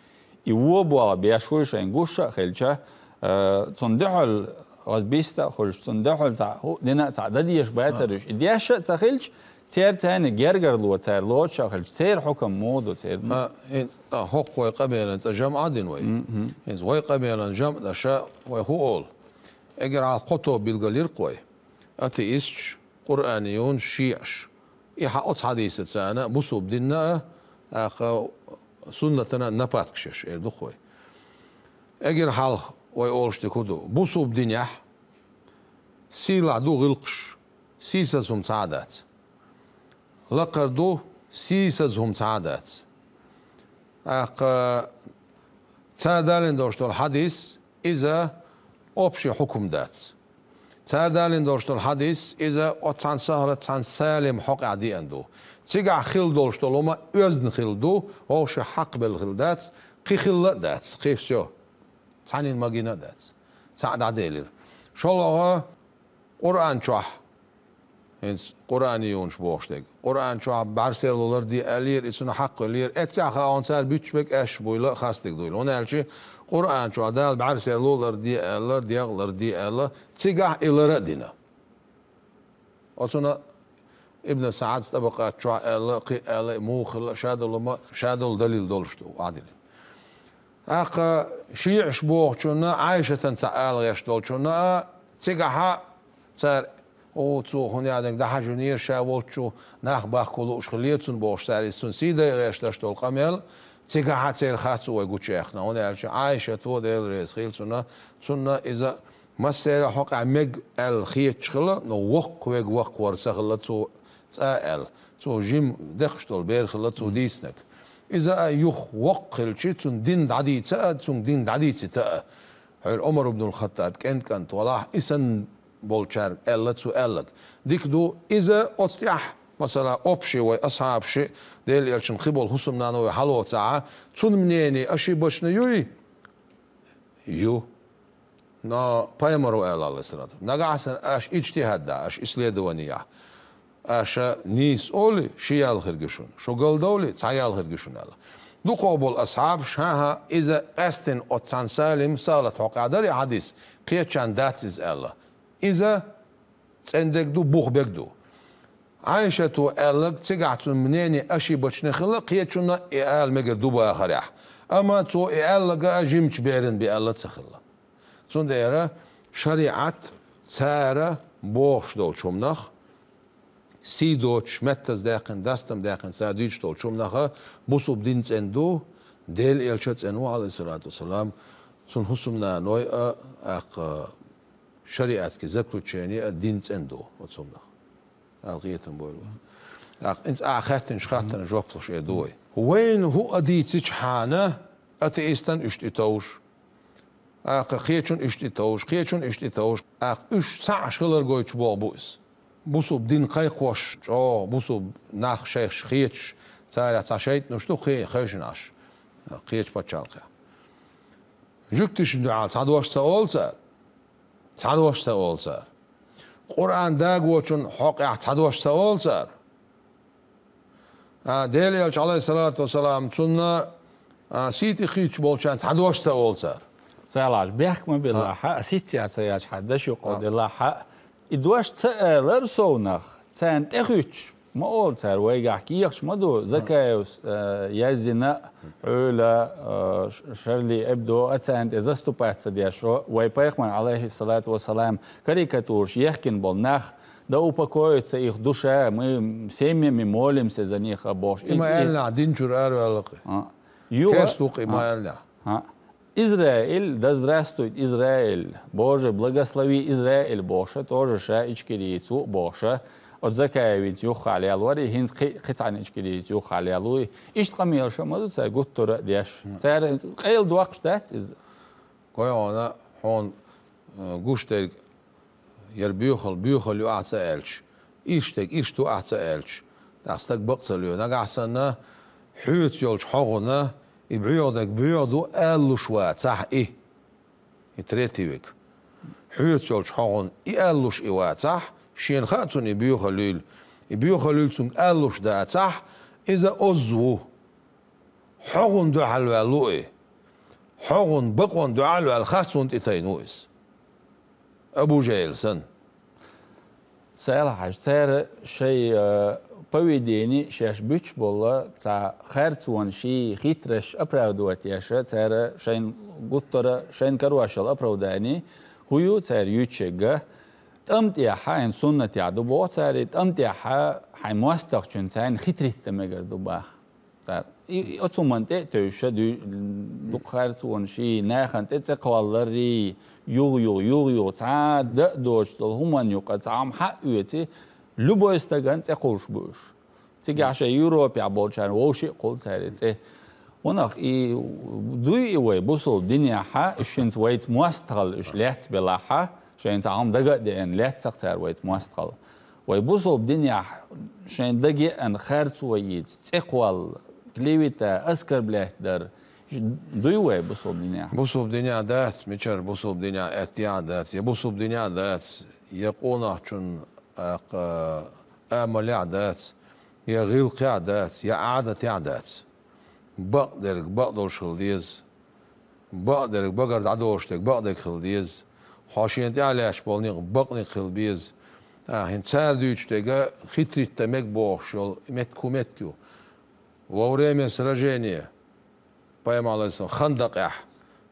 и вон болх беш вуй шайн гуш а хилча, э, цунна дуьхьал гӀазбиста а хуьлуш, цунна дуьхьал цхьа хӀу-, дина а цхьа дан дезаш бацара уьш. И деш а ца хилча, церан царна гергарло цара лоцуш а хилча, церан хьукам муха ду, церан? А, хӀинца, а, хӀокху вай къамелан цӀа жамӀа а дина вай. ХӀинца вай къамелан жамӀ даша вай хӀу олу? Эггара хьалха кхо тоба билгалйира-кх вай. Атеисташ, Къуръанан юнаш, шиӀаш. И хьан оцу хьадисаца царна бусалба динна а, тӀаккха суннатана а нападкаш еш, эр ду-кх вай. Эггара хьалха вай олуш дерг хӀу ду? Бусалба динехь сийлахь ду гӀиллакхаш, сийсаза хӀума цхьа а дац. Лакхара ду, сийсаза хӀума цхьа а дац. ТӀаккха цара далийна долуш долу хьадис, иза общий хьукум дац. Цара далийна долуш долу хьадис, иза оцу цхьана сахьлаца цхьана салим хьокъехь деана ду. Цигахь хилла долуш долу хӀума оьзна хилла ду, вовшех хьакхабелла хилла дац, кхин хилла а дац, кхин всё. Цхьаннан магийна а дац. Цхьаъ дӀаделира. ШолгӀа, Къуръан чохь, хӀинца Къуръанан юнаш бохуш дерг. Къуръан чохь бӀаьрсерло ларде аьллера, и цунах хьакхвеллера, эццехь хаахь цара буьттуш берг аьшпаш буйла а, хастарг дуйла. ХӀунда аьлча Къуръан чохь Дала бӀаьрсерло ларде аьлла, дегӀ ларде аьлла, цигахь и лара а дина. Оцунна Ибн СаӀад ТӀабакъат чохь аьлла, кхин аьлла, и муха хилла, шадолу ма, шадолу далил долуш ду, Ӏадилан. ТӀаккха шиӀаш бохучунна, Ӏайшатан цхьа ала гӀерташ долчунна а, цигахьа цара, о, цо хӀун яа дерг дӀахьажийнера, ша волччу нах бахка лууш хилла цунна бохуш, цара иза цунна сий дайа гӀерташ долу къамел, цигахьа церан хатто вай гучуяьккхина. ХӀунда аьлча Ӏайшата, Дела реза хила цунна, цунна иза массеран хьокъехь мега аьлла хеташ хилла, но воккха верг воккха вар ца хилла цо цкъа аьлла. Цо жима декхаш долу бер хилла цо дийцинарг. Иза а юха воккха хилча, цунна дин дӀадийца а, цунна дин дӀадийцита а. Хьуьлла Ӏумар ибн ал-Хаттаб кӀент-кӀант валахь, и санна болчаьрга аьлла цо аьлларг. Дика ду, иза оцу тӀехь, масала, общий вай асхьабаши, Делан элчанан кхиболу хӀусамнана вай хьалоцахь, цунна мнение ошибочный юй? Ю. Но пайхамаро аьлла, алейхиссалату. Нагахь санна аша иджтихӀад дахь, аша исследованиехь, аша нийса олий, ши ял хир ю шуна, шу галдовлий, цхьа ял хир ю шуна аьлла. Дукхах болу асхьабаш, хӀан-хӀа, иза къаьстина оцу цхьана салим сахьлата хьокъехь дара и хьадис, кхечарна дац иза аьлла. Иза цӀена дерг ду, бух берг ду. Ӏайшата аьлларг цигахь цуьнан мнение ошибочный хилла, кхечунна и ала мегар ду бахарехь. Амма цо и аьлларг а жимачу берана бен аьлла ца хилла. Цундела шариӀат цара бохуш долчу хӀуманах, сий доцуш, меттаза даьккхина, дастам даьккхина цара дуьйцуш долчу хӀуманах бусалба дин цӀена ду, Делан элча а цӀена ву, алейхиссалату вассалам, цуьнан хӀусамнаной а, тӀаккха шариатский заключение а дин цӀена ду оцу хӀуманах. Ала кхетам бойла. ТӀаккха иза ахьа хаьттинчу хаттарна жоп луш эр ду вай. Вайна хӀуъа дийцичхьана, атеистан иштта и товш. ТӀаккха кхечун иштта и товш, кхечун иштта и товш. ТӀаккха уьш цхьаъ аш хилар гойтуш боху бу иза. Бусалба дин кхайкхош чӀогӀа, бусалба нах шайх хеташ, царах цхьа шайтӀанаш ду кхин хевшина Ӏаш. Кхечу пачхьалкхехь. Жуьгтишна дуьхьал цхьа дош ца олу цара. Цхьа дош ца олу цара. Къуръан дагочун хьокъехь цхьа дош ца олу цара. А, Делан элча, алейхиссалату вассалам, цунна, а, сий тӀе кхуьйсуш болчарна цхьа дош ца олу цара. Сайлахь-Хьаьжа, бехк ма билла хьа, сицца ца яьлча хьа, даш юкъа делла хьа. И дош ца алара совнах, царна тӀе хуьттуш, Ма олу цара, вайгахь кехаш ма ду, Закаевс, э, яздина, Ӏуьйла, э, Ш-, Шарли Эбдо, а царна тӀе заступать ца деш, вай пайхамар, алейхиссалату вассалам, карикатураш ехкина болу нах, да упокоится их душа, мы семьями молимся за них, а бохуш. И ма аьллахь, дин чуьра араваьлла кхин. А. Юха, керст ву кхин, ма аьллахь. А. Израиль, да здравствует Израиль, Боже, благослови Израиль бохуша, тоже ша Ичкерийца ву бохуша, оцу Закаевица юххехь лелорий, хӀинца кхин, кхин цхьана Ичкерийца юххехь лелуй. Иштта къамелаш а ма ду цара гуттара а деш. Цара къайла доккхуш дац иза. Гой хьуна, хьуна, э, гуш дерг яра боьхал, боьхал ю ахьа ца аьлча, ирш дерг ирш ду ахьа ца аьлча, тӀаккха стаг бакъ ца лоь. Нагахь санна, хьоьца йолчу хьогӀана и боьха дерг боьха ду алалуш вацахь и, и третий век. Хьоьца йолчу хьогӀана и алалуш и вацахь, шена хаьа цунна и боьхал юйла. И боьхал юйла цуьнга алалуш дацахь, иза озза ву. ХьогӀан дуьхьал ваьлла ву и. ХьогӀан бакъонан дуьхьал ваьлла харцонна тӀе тайна ву иза. Абу-Жахьил санна. Сайлахь-Хьаьжа, цара шайн, э, поведение шаьш буьтуш болу цхьа харцонаш, хитросташ оправдывать еш, цара шайн гуттара, шайн карош йолу оправдание, хӀун ю цара юьйцуш ерг? ТӀам тӀехь, хьайн суннатехь ду боху цара, тӀам тӀехь хьайн мостагӀчуьнца хьайна хитрить дан мегар ду баха. Цара и, и оцу хӀуманна тӀе а тевжаш, дуй-, дукха харцонаш, нахана тӀе цӀе кхолларий, юха-юха, юха-юха, цхьа а дан а доцуш долу хӀуманна юкъа цхьа хӀума хьа а оьций, любой стагана цӀе кхуллуш бу уьш. Цигахь шайн Европехь болчарна вовший а кхуллу цара и цӀе. Ванах и дуй и вай бусулба динехь, уьш хӀинца вайца мостагӀалла уьш лаьцна белахь, шайна цхьа хӀума дага а деана, лаьцна цара вайца мостагӀалла. Вай бусулба динехь шайн дага еана харцо йийца, цӀе кхолла, клевета, оскорблять дар, дуй вай бусулба динехь? Бусулба динехь дац, мичара бусулба динехь, аьттехь а дац, я бусулба динехь а дац, я къонахчун, а, кха-, амалехь а дац, я гӀиллакхехь а дац, я Ӏадатехь а дац. Бакъдерг бакъдолуш хила деза. Бакъдерг, багара дӀадолуш дерг бакъдерг хила деза. Хьо шена тӀехь лаьтташ болу некъ бакъ некъ хила беза. ТӀаккха хӀинца цара дуьйцуш дерг хитрить дан мега бохуш йолу меттиг хӀун меттиг ю? Во время сражения, пайхамар, алейхиссалам, Хандакъехь,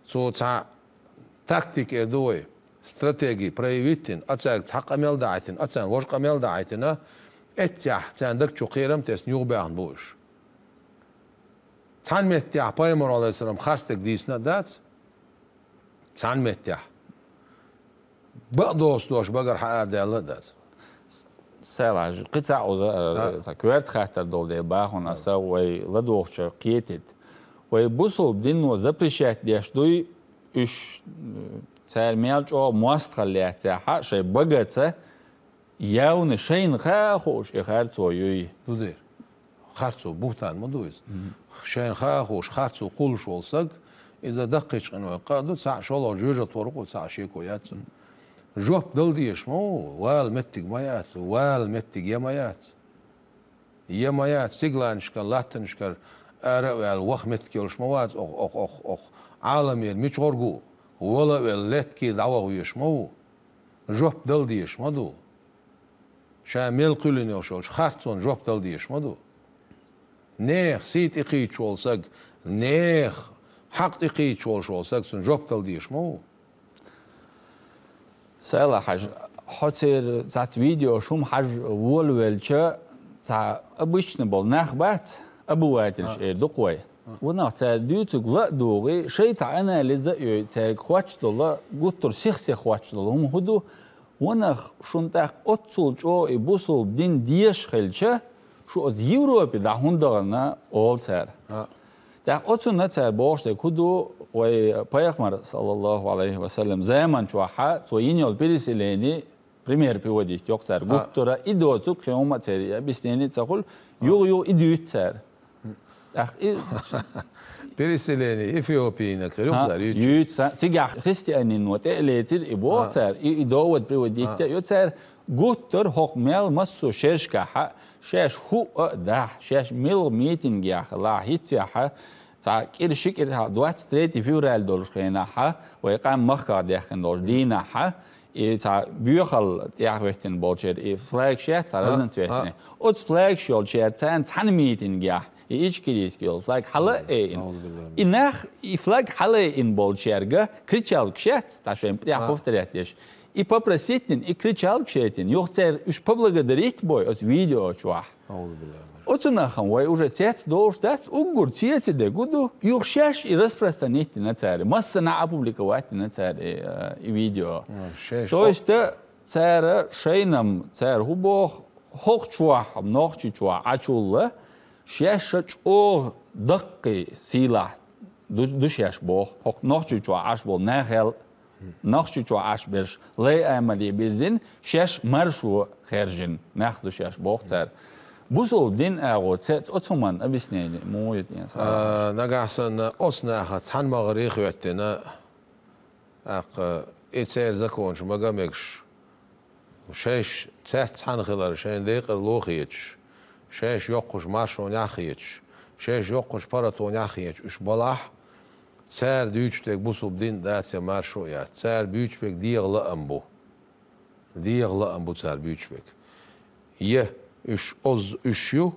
цо цхьа тактика эр ду вай, стратегия проявить йина, а цаьрга цхьа къамел дахьийтина, а царна важа къамел дахьийтина, эццехь царна даг чу кхерам тесна юхабаьхна бу уьш. Цхьана меттехь пайхамар, алейхиссалам, харцдерг дийцина а дац, цхьана меттехь бакъдоцу дош багара хьаарадаьлла а дац. Сайлахь-Хьаьжа, кхин цхьаъ уза, а, цхьа коьрта хаттар долу дела бахана аса вай ладугӀучу кхетийта. Вай бусулба дино запрещать деш дуй, уьш, м, цара мел чӀогӀа мостагӀалла лаьцнехь, шайн багаца, явно шайна хаа хууш и харцо юй. Ду дера. Харцо, бухтан ма ду иза. Шайна хаа хууш харцо кхуллуш волу саг, иза даккхийчу къинойх къа а ду, цхьаъ шолгӀа жоьжахатор ву, цхьаъ шеко яц цунна. Жоп дала дезаш ма ву, вала меттиг ма яц, вала меттиг я ма яц. Я ма яц, сигаланашкара, латтанашкара ара а ваьлла, ваха меттиг йолуш ма вац, ох, ох, ох, ох. Ӏаламера мича гӀоргу, вала а велла, лаьтта кийра дӀаваха везаш ма ву. Жоп дала дезаш ма ду. Ша мел кхоьллина йолуш йолчу харцонна жоп дала дезаш ма ду. Нехан сий тӀекхийдаш волу саг, нехан хьакъ тӀекхийдаш волуш волу саг, цунна жоп дала дезаш ма ву. Сайлахь-Хьаьжа, хьо церан цхьацца видео шума хьажа волавелча, цхьа обычно болу нах бац, обывательш эр ду-кх вай. Ванах цара дуьйцург ла а дугӀий, шайн цхьа анализ а йой, цаьрга хоттуш долу, гуттар сих-сиха хоттуш долу хӀума хӀун ду, Ванах, шуна тӀаккха оццул чӀогӀа и бусулба дин дезаш хилча, шу оцу Европе дӀа хӀунда дахана, олу цара. А. ТӀаккха оцунна цара бохуш дерг хӀун ду, вай пайхамар, саллаллаху алейхи ва саллям, заман чохь цо йина йолу переселение, пример приводить йо-кх цара, гуттара, и доцург кхин хӀума а церан объяснение ца хуьлу, юха-юха и дуьйцу цара. ТӀаккха и переселение Эфиопийнаг хир ю цара, юьйцу. Юьйцу, цигахь христианино тӀе а лецира и боху цара, и, и довод приводить а йо цара, гуттар хӀокху мел массо шершкахьа, шаьш хӀуъа а дахьа, шаьш милла митингехь лахьа хӀиццехьа, цхьа кӀира ши кӀира двадцать третье февраль долуш хенахьа, вай къам махках даьккхина долуш дийнахьа, И цхьа боьхалла тӀехьа хӀоьттина болчеран и флагаш яц, цхьа разноцветный. Оцу флагаш йолчеран царна цхьана митингехь и ичкерийский йолу флаг хьала а айина. И нах, и флаг хьала а айина болчаьрга кричалкаш яц, цхьа шайн тӀехь повторять деш. И попросить дина, и кричалкаш яйтина. Юха церан уьш поблагодарить бой оцу видео чохь. Оцунах-м вай уже цец долуш дац, уггар цецадерг ду, юха шаьш и распространить дина цара, массанхьа опубликовать дина цара и, э, и видео. То есть, э, цара шайна-м, цара хӀун боху, хӀокху чохь, Нохчийчохь Ӏачулла, шаьш а чӀогӀа даккхий сийлахь ду, ду шаьш боху, хӀокху Нохчийчохь Ӏаш болу нахал, Нохчийчохь Ӏаш берш лай амале бирзина, шаьш маршо хаьржина нах ду шаьш боху цара. Бусулба дин агӀо ца, оцу хӀуманна объяснение муха ю тӀе? А, нагахь санна оцу нахаца цхьана магӀаре хӀоьттина, тӀаккха и церан законаш мага мегаш, шайш цец цхьана хилар шайна декъарло хеташ, шайш йоккхуш маршонехь хеташ, шайш йоккхуш паратонехь хеташ уьш балахь, цара дуьйцуш дерг бусулба дин дац я маршо яц. Цара буьйцуш берг дегӀан лаам бу. ДегӀан лаам бу цара буьйцуш берг. Я уьш оз уьш ю,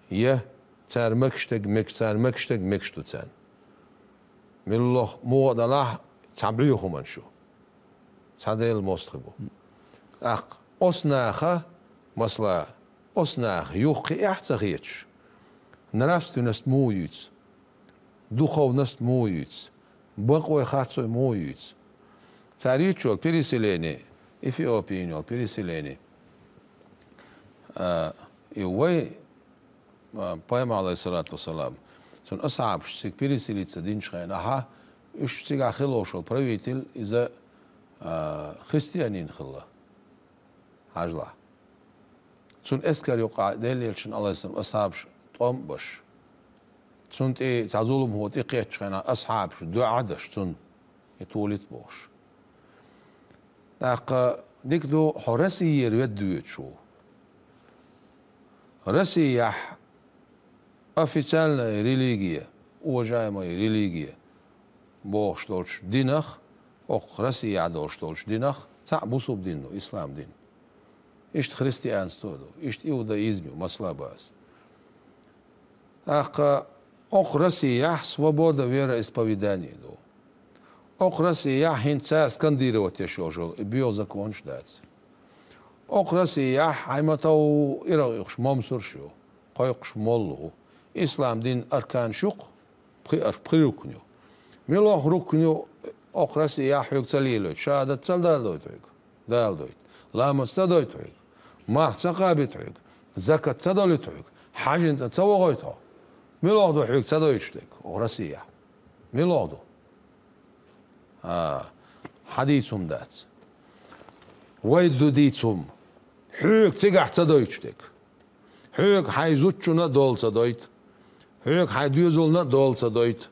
я цара мегаш дерг мегаш, цара мегаш дерг мегаш ду царна. Муьлхха муха а далахь, цхьа бӀе хӀуманаш ю. Цхьа Делан мостагӀий бу. ТӀаккха оцу наха, масала, оцу наха юха кхиэхь а ца хеташ, нравственность муха юьйцу, духовность муха юьйцу, бакъой харцой муха юьйцу. Цара юьйцуш йолу переселение, Эфиопин йолу переселение. А, и вай, а, пайхамар, алейхиссалату вассалам, цуьнан асхьабаш цига переселиться динчу хенахь, уьш цигахь хилла волуш волу правитель, иза, а, христианин хилла. Хьажалахь. Цуьнан эскар юкъахь Делан элчанан, алейхиссалам, асхьабаш тӀом а беш. Цунна тӀе цхьа зуламхо тӀекхеттачу хенахь асхьабаш дуьхьа деш цунна, и толийта бохуш. ТӀаккха дика ду, хьо Россиера ведда воьдуш ву. Россияхь официальная религия, уважаемая религия бохуш долчу динах, окху Россияхь долуш долчу динах, цхьаъ бусулба дин ду, ислам дин. Иштта христианство ду, иштта иудаизм ю, масала база. ТӀаккха окху Россияхь свобода вероисповедания ду. Окху Россияхь хӀинца цара скандировать еш йолуш йолу и боьха законаш дац. Окху Россияхь хьайн ма тов иргӀа юхуш момсурш ю, кхойкхуш молла ву. Ислам дин арканаш ю-кх, пхи ар-, пхи рукн ю. Муьлха рукн ю окху Россияхь хьоьга ца лелойту? Шахьадат ца далойту хьоьга? Далойту. Ламаз ца дойту хьоьга? Марх ца кхабита хьоьга? Закат ца долуьйту хьоьга? Хьаьжин цӀа ца вогӀуьйту хьо? Муьлха ду хьоьга ца дойтуш дерг окху Россияхь? Муьлха ду? А, хьан дийца хӀума дац. Вай ду дийца хӀума. Хьоьга цигахь ца дойтуш дерг. Хьоьга хьайн зудчунна а дола ца дойту. Хьоьга хьайн доьзална а дола ца дойту.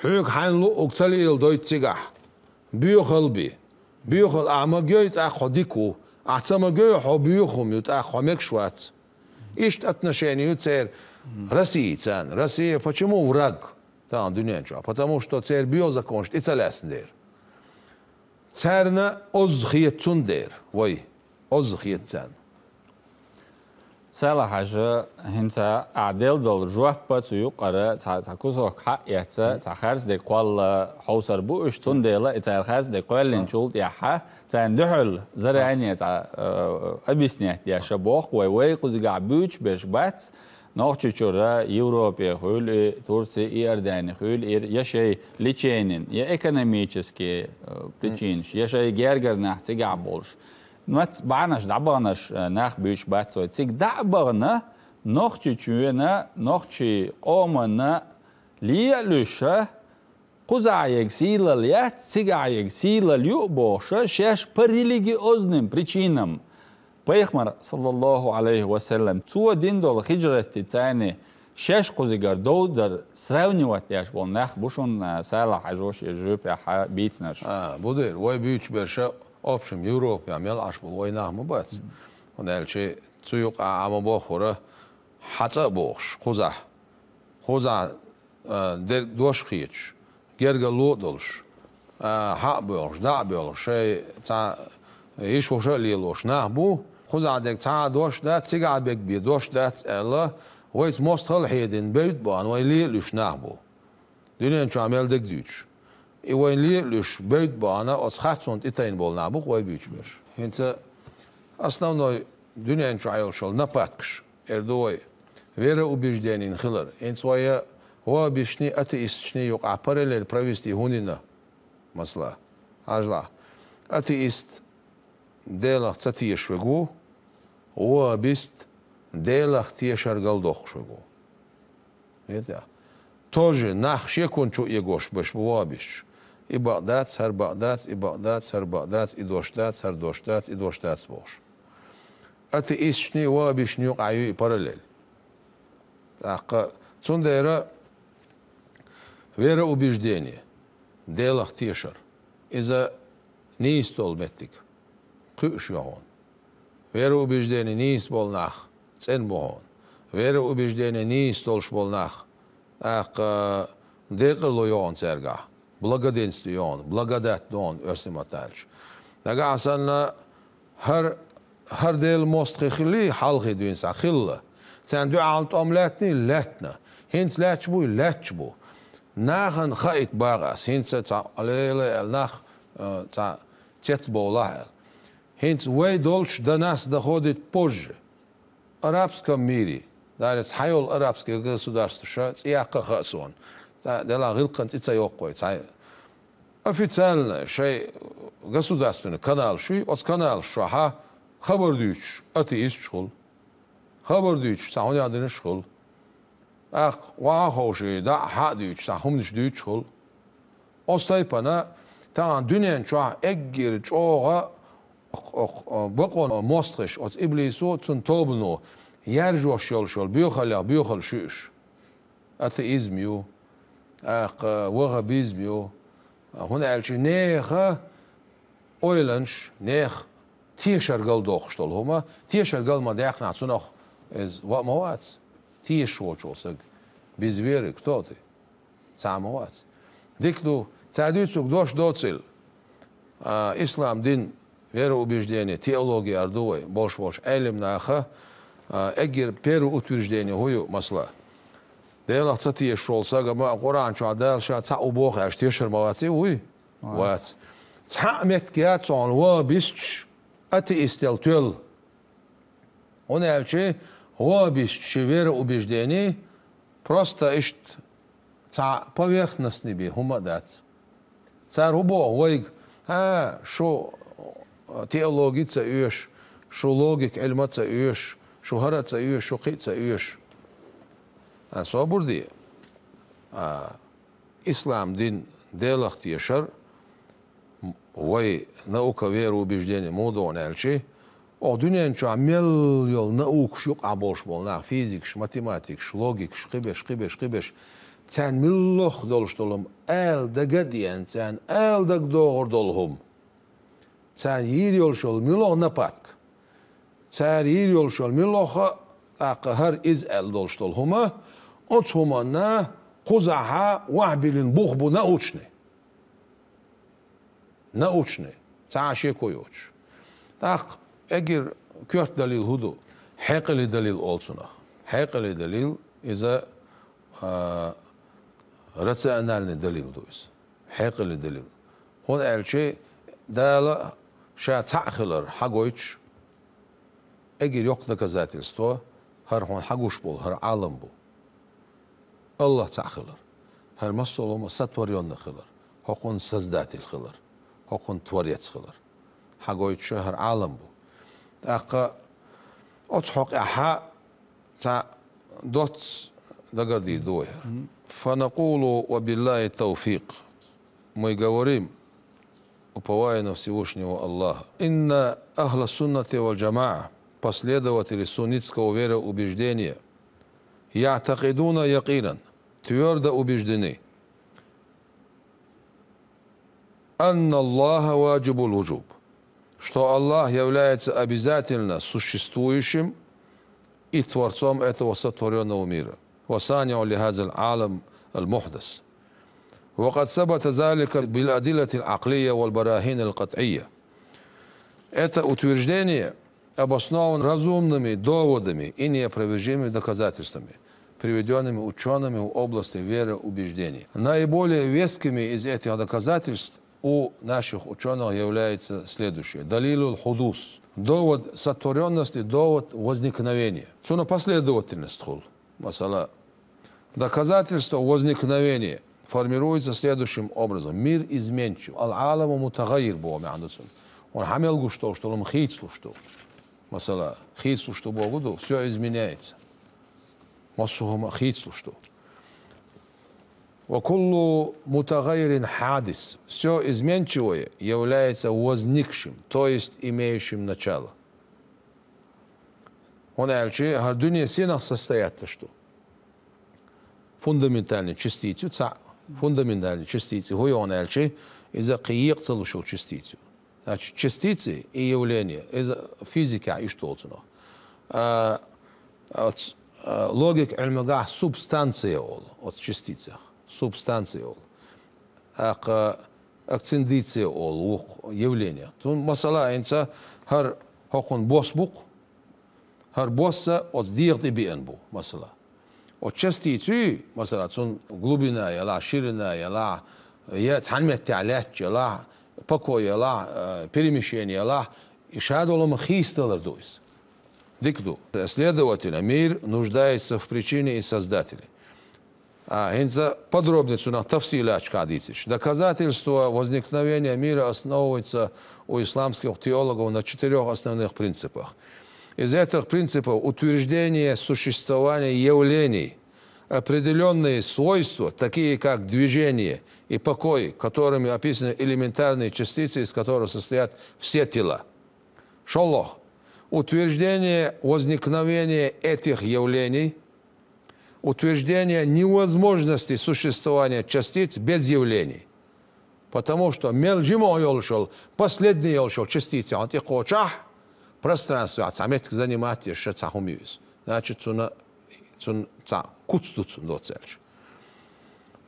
Хьоьга хьайна луъург ца леладойту цигахь. Боьхалла бе. Боьхалла ахь магайой, тӀаккха хьо дика ву. Ахь ца магайой, хьо боьха хӀума ю, тӀаккха хьо мегаш вац. Иштта отношение ю церан Россияца. Россия почему враг тахана дуьнен чохь? Потому что церан боьха законаш тӀе ца лаьцна дера. Царна озза хета цундела вай. Озза хета царна. Сала-Хьаьжа, хӀинца ахь делла долу жоп а цу юкъара цхьа, цхьа кусок хьаъ эцна, цхьа харцдерг кхолла хьовсур бу уьш, цундела и цара харцдерг кхоьллинчул тӀаьхьа царна дуьхьал заранее цхьа, э, объяснять деш а боху вай, вай кхузигахь буьйцуш берш бац, Нохчийчуьра, Европе хуьлу и, Турци, Иордани хуьлу и, я шайн леченин, я экономический, э, причинаш, я шайн гергара нах цигахь болуш. Мац бахьанаш дӀабаханаш, э, нах буьйцуш бац вай. Цига дӀа а бахана, Нохчийчоьнна, нохчий къоманна ле а луьйш, кхузахь ерг сийлалла яц, цигахь ерг сийлалла ю а бохуш, шаьш по религиозным причинам. Пайхамар, саллаллаху алейхи ва саллям, цо дина долу хиджратти царна шаьш кхузигара довзар сравнивать деш болу нах бу шуна, Сала-Хьаьжо шен жоьпехь бийцинарш. А, бу дера, вай буьйцуш берш, общем, Европехь мел Ӏаш болу вай нах ма бац. ХӀунда аьлча цу юкъахь Ӏа ма бохура, хьан цӀа а бохуш, кхузахь. Кхузахь, а, дерг дош а хеташ, гергарло а долуш, а, хьа а боьлхуш, дӀа а боьлхуш, шайн цхьа йиш-хӀуша а лелош нах бу, кхузахь дерг цхьа а дош дац, цигахь берг бен дош дац аьлла, вайца мостагӀалла хьедина бевдда бахана вайн ле а луьйш нах бу. Дуьнен чохь мел дерг дуьйцуш. И вайн ле а луьйш бевдда бахана оцу харцонна тӀетайна болу нах бу-кх вай буьйцуш берш. ХӀинца основной дуьнен чохь йолуш йолу нападкаш, эр ду вай, вероубежденийн хилар. ХӀинца вай ваххабисташний, атеисташний юкъахь параллель провести хӀунда йина? Масала, хьажалахь, атеист Делах ца тешаш верг ву, ваххабист Делах тешар галдоккхуш верг ву. Хетий? Тоже нах шекон чу эгош берш бу ваххабисташ. И бакъ дац, хӀара бакъ дац, и бакъ дац, хӀара бакъ дац, и дош дац, хӀара дош дац, и дош дац бохуш. Атеисташний, ваххабисташний юкъахь ю и параллель. ТӀаккха цундела вероубеждение, Делах тешар, иза нийса долу меттиг кхуьуш ю хьуна. Вероубеждение нийса болу нах цӀена бу хьуна. Вероубеждение нийса долуш болу нах, тӀаккха, декъарло ю хьуна цаьргахь, благоденствие ю хьуна, благодать ду хьуна оьрсийн маттахь аьлча. Нагахь санна хӀара, хӀара Делан мостагӀий хиллий, хьалхе дуьйна схьа хилла. Царна дуьхьал тӀом лаьттиний, лаьттина. ХӀинца лаьтташ буй, лаьтташ бу. Нахана хаийта боху ас, хӀинца цхьа лела аьлла нах, а, цхьа цецбовлахь аьлла. ХӀинца вай долчу до нас доходит позже. Арабском мире, дарец хьайолу арабский государстваша цӀе яккха а хаьа суна. Цхьа делахь гӀиллакхана цӀе ца йоккху вай цхьа. Официально шайн государственный каналаш ю, оцу каналаш чохь хабар дуьйцуш атеисташ хуьлу. Хабар дуьйцуш цхьа хӀун яздинарш хуьлу. ТӀаккха вахьа а ховший, дӀа а, хьа а дуьйцуш цхьа хӀуманаш дуьйцуш хуьлу. Оцу тайпана тахана дуьнен чохь эггара чӀогӀа бакъонан мостагӀаш, оцу иблисо а, цуьнан тобано яржош йолуш йолу боьхаллех боьхалла ю уьш. Атеизм ю, тӀаккха ваххабизм ю, хӀунда аьлча нехан ойланаш, нехан тешар галдоккхуш долу хӀума, тешар гал ма даьккхинехь цунах, иза ваъ ма вац, тешаш воцуш волу стаг. Без веры кто ты? Цхьа а ма вац. Дика ду, цара дуьйцург дош доцийла. А, ислам дин, вероубеждение, теология эр ду вай, болуш болуш Ӏелам наха, а, эггара первое утверждение хӀун ю, масала? Делах ца тешаш волу стаг ма Къуръан чохь Дала ша цхьаъ ву боху аьлча тешар ма вац и, вуй? Вац. Вац. Цхьаъ меттиг яц хьуна ваххабисташ атеистел тоьлла. ХӀунда аьлча ваххабисташ шайн вероубеждение просто иштта цхьа поверхностный бен хӀума а дац. Цара хӀун боху вайга: «А, шу теологи ца оьшу, шу логика Ӏилма ца оьшу, шу хӀара а ца оьшу, шу кхин а ца оьшу». А, собар де. А, ислам дин Делах тешар, вай наука, вероубеждение муха ду хьуна аьлча, оха дуьнен чохь мел йолу наукаш юкъахь болуш болу нах, физикаш, математикаш, логикаш, кхиберш, кхиберш, кхиберш, царна муьлхха долуш долу хӀума ала дага а деана, царна ала дага догӀур долу хӀума. Царна йийр йолуш йолу муьлхха нападка. Цара йийр йолуш йолу муьлхха а, тӀаккха хӀара иза аьлла долуш долу хӀума, оцу хӀуманна кхузахьа вахьбиллина бух бу научный. Научный. Цхьа а шеко йоцуш. ТӀаккха эггара коьрта далил хӀун ду? Хьекъале далил олу цунах. Хьекъале далил, иза, а, рациональный далил ду иза. Хьекъале далил. ХӀунда аьлча Дала ша цхьаъ хилар хьагойтуш, эггара йоккха доказательство хӀара хьуна хьагуш болу хӀара Ӏалам бу. АллахӀ цхьаъ хилар. ХӀара мел долу хӀума сотворённый хилар. ХӀокхуьнан создатель хилар. ХӀокхуьнан творец хилар. Хьагойтуш хӀара Ӏалам бу. ТӀаккха оцу хьокъехьа цхьа доцца дагардийр ду вай хӀара. Мгм. فنقول وبالله التوفيق. Мы говорим, уповая на Всевышнего Аллаха: إن أهل السنة والجماعة, последователи суннитского вероубеждения, يعتقدون يقينا, твёрдо убеждены, أن الله واجب الوجوب, что Аллах является обязательно существующим и творцом этого сотворённого мира, وصانع لهذا العالم المحدث. وقد ثبت ذلك بالأدلة العقلية والبراهين القطعية. Это утверждение обосновано разумными доводами и неопровержимыми доказательствами, приведёнными учёными в области вероубеждений. Наиболее вескими из этих доказательств у наших учёных является следующее. دليل الحدوث. Довод сотворённости, довод возникновения. Цунна последовательность хул. Масала, доказательство возникновения формируется следующим образом. Мир изменчив. العالم متغير боху маьӀна ду цун. Вон хьа мел гуш долуш долу хийцалуш ду. Масала, хийцалуш ду боху ду, всё изменяется. Массо а хӀума хийцалуш ду. وكل متغير حادث. Всё изменчивое является возникшим, то есть имеющим начало. ХӀунда аьлча хӀара дуьне сенах состоять ду? Фундаментальный частици цхьаъ. Фундаментальный частици хӀун ю хьуна аьлча, иза кхин екъа ца луш йолу частици ю. Значит, частици и явление, иза физикехь иштта олу цунах. А, оц-, а, логика Ӏилманехь субстанция олу, оцу частицех. Субстанция олу. ТӀаккха акциндиция олу вукху явление. Цун масала хӀинца хӀара хӀокхунна бос бу-кх, хӀара бос а оцу дегӀа тӀе беана бу, масала. Оцу частици, масала, цун глубина елахь, ширина елахь, я цхьана меттехь лаьтташ елахь, покой елахь, э, перемещение елахь, и ша долу хӀума хийцадалар ду иза. Дика ду. Следовательно, мир нуждается в причине и создателе. А, хӀинца подробнее цунах тафсилатчу кхаъ дийцича. Доказательство возникновения мира основывается у исламских теологов на четырёх основных принципах. Из этих принципов утверждение существования явлений, определённые свойства, такие как движение и покой, которыми описаны элементарные частицы, из которых состоят все тела. ШолгӀа. Утверждение возникновения этих явлений, утверждение невозможности существования частиц без явлений. Потому что мел жима йолуш йолу, последний йолуш йолу частица хьуна тӀекхочахь, пространствехь цхьа меттиг занимать еш цхьа хӀума ю иза. Значит, цунна, цунна цхьа куц ду цунна доццуьнца.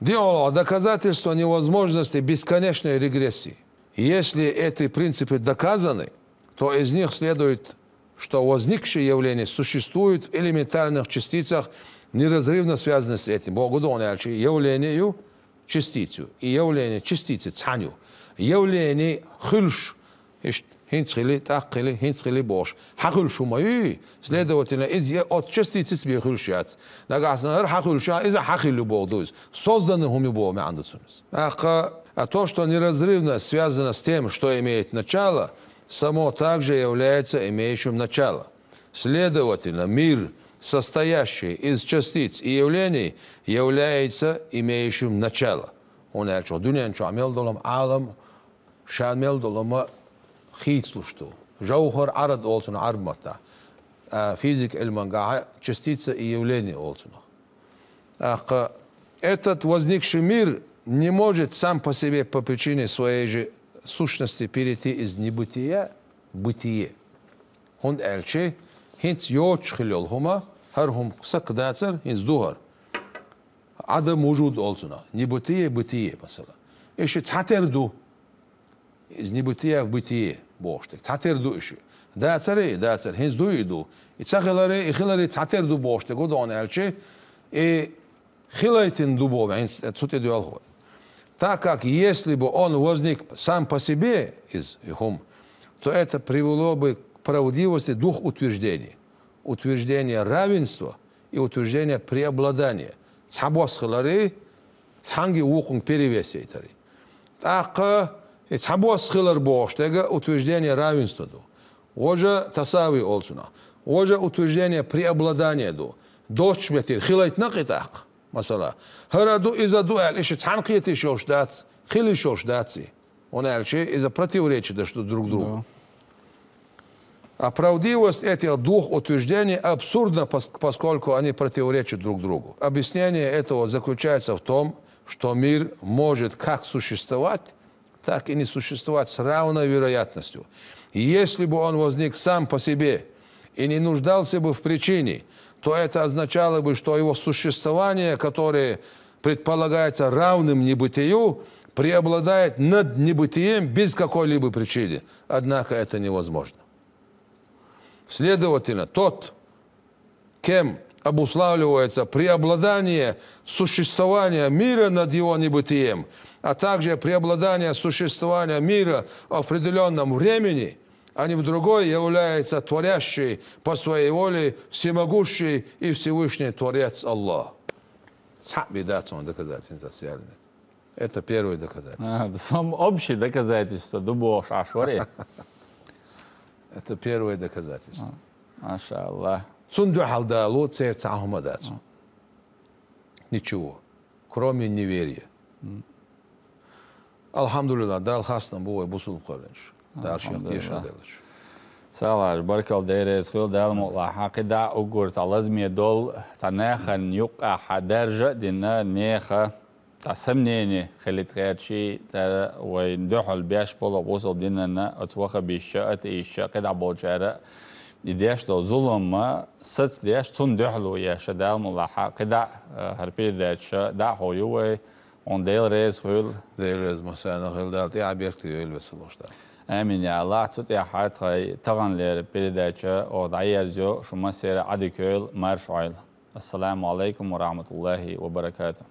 ДиъалгӀа, доказательство невозможности бесконечной регрессии. Если эти принципы доказаны, то из них следует, что возникшие явления существуют в элементарных частицах, неразрывно связаны с этим. Боху ду хьуна аьлча, явление ю, частици ю. И явление, частици цхьаьна ю. Явление хуьлуш, иштта хӀинца хили, тӀаккха хили, хӀинца хили бохуш, хьан хуьлуш хӀума ю? Следовательно, иза я оцу частицаца бен хуьлуш яц. Нагахь санна хӀара хьан хуьлуш а, иза хьан хилла ю боху ду иза. Созданный хӀума ю боху маьӀна ду цунна. ТӀаккха, а то, что неразрывно связано с тем, что имеет начало, само также является имеющим начало. Следовательно, мир, состоящий из частиц и явлений, является имеющим начало. ХӀунда аьлча дуьнен чохь мел долу Ӏалам, ша мел долу ма хийцалуш ду. Жавхар Ӏарад олу цунах Ӏарб маттахь. А, физика Ӏилманехь частица и явление олу цунах. ТӀаккха этот возникший мир не может сам по себе по причине своей же сущности перейти из небытия в бытие. ХӀунда аьлча хӀинца йоцуш хилла йолу хӀума, хӀара хӀума сакка дацара, хӀинца ду хӀара. Адам вужуд олу цунах. Небытие, бытие, масала. И ши цхьатера ду. Из небытия в бытие бохуш дерг. Цхьатера ду и ши. Дацара и дацара, хӀинца ду и ду. И ца хиларе, и хиларе цхьатера ду бохуш дерг ду хьуна аьлча, и хилайтина ду боху, хӀинца цу тӀе доьлху. Так как если бы он возник сам по себе из, и хӀума, то это привело бы к правдивости двух утверждений. Утверждение равенства и утверждение преобладания. Цхьа бос хиларе, цхьаьнга вукхунга перевес яйтаре. ТӀаккха и цхьа бос хилар бохуш дерг утверждение равенства ду. Важа тасави олу цунах. Важа утверждение преобладания ду. Доцчу метте хилайтина кхин тӀаккха. Масала, хӀара ду, иза ду аьлла, и ши цхьаьна кхеташ йолуш дац, хила йиш йолуш дац и. ХӀунда аьлча иза противоречить деш ду друг другу. Да. А правдивость этих двух утверждений абсурдна, пос-, поскольку они противоречат друг другу. Объяснение этого заключается в том, что мир может как существовать, так и не существовать с равной вероятностью. Если бы он возник сам по себе и не нуждался бы в причине, то это означало бы, что его существование, которое предполагается равным небытию, преобладает над небытием без какой-либо причины. Однако это невозможно. Следовательно, тот, кем обуславливается преобладание существования мира над его небытием, а также преобладание существования мира в определенном времени, а не в другой, является творящий по своей воле всемогущий и Всевышний Творец Аллах. Цхьа беда цун доказательство сиарны. Это первое доказательство. А, сом общий доказательство, дубош ашвари. Это первое доказательство. Машаллах. Цун дуьхьал Дала церца хӀума дац. Ничего, кроме неверия. Алхьамдулиллах, Дала хастам бу вай бусулба кхарвинчу. Дала шех тешар делаш. Салаш, баркал дерез хил Дала мукъла хьакъида угур ца лазме дол, ца нехан юкъа хьадаржа дина неха, ца сомнение хилит гӀерчи, ца вай дуьхьал беш болу бусулба динанна, оц ваха бишча, ата ишча, кхидӀа болчара, и деш до зулумма, сац деш, цун дуьхьал еша Дала мукъла хьакъида, хӀар передача, да хо ю вай, он Дела рез хил. Дела рез масана хил Дала, тӀе а беркте вел весалош Дала. Амин, я Аллах, цу тӀехьа тхай тагӀанлера передача оха дӀаерзайо, шу массера Ӏадикойл, маршойл. Ассаламу алейкум ва рахматуллахи ва баракату.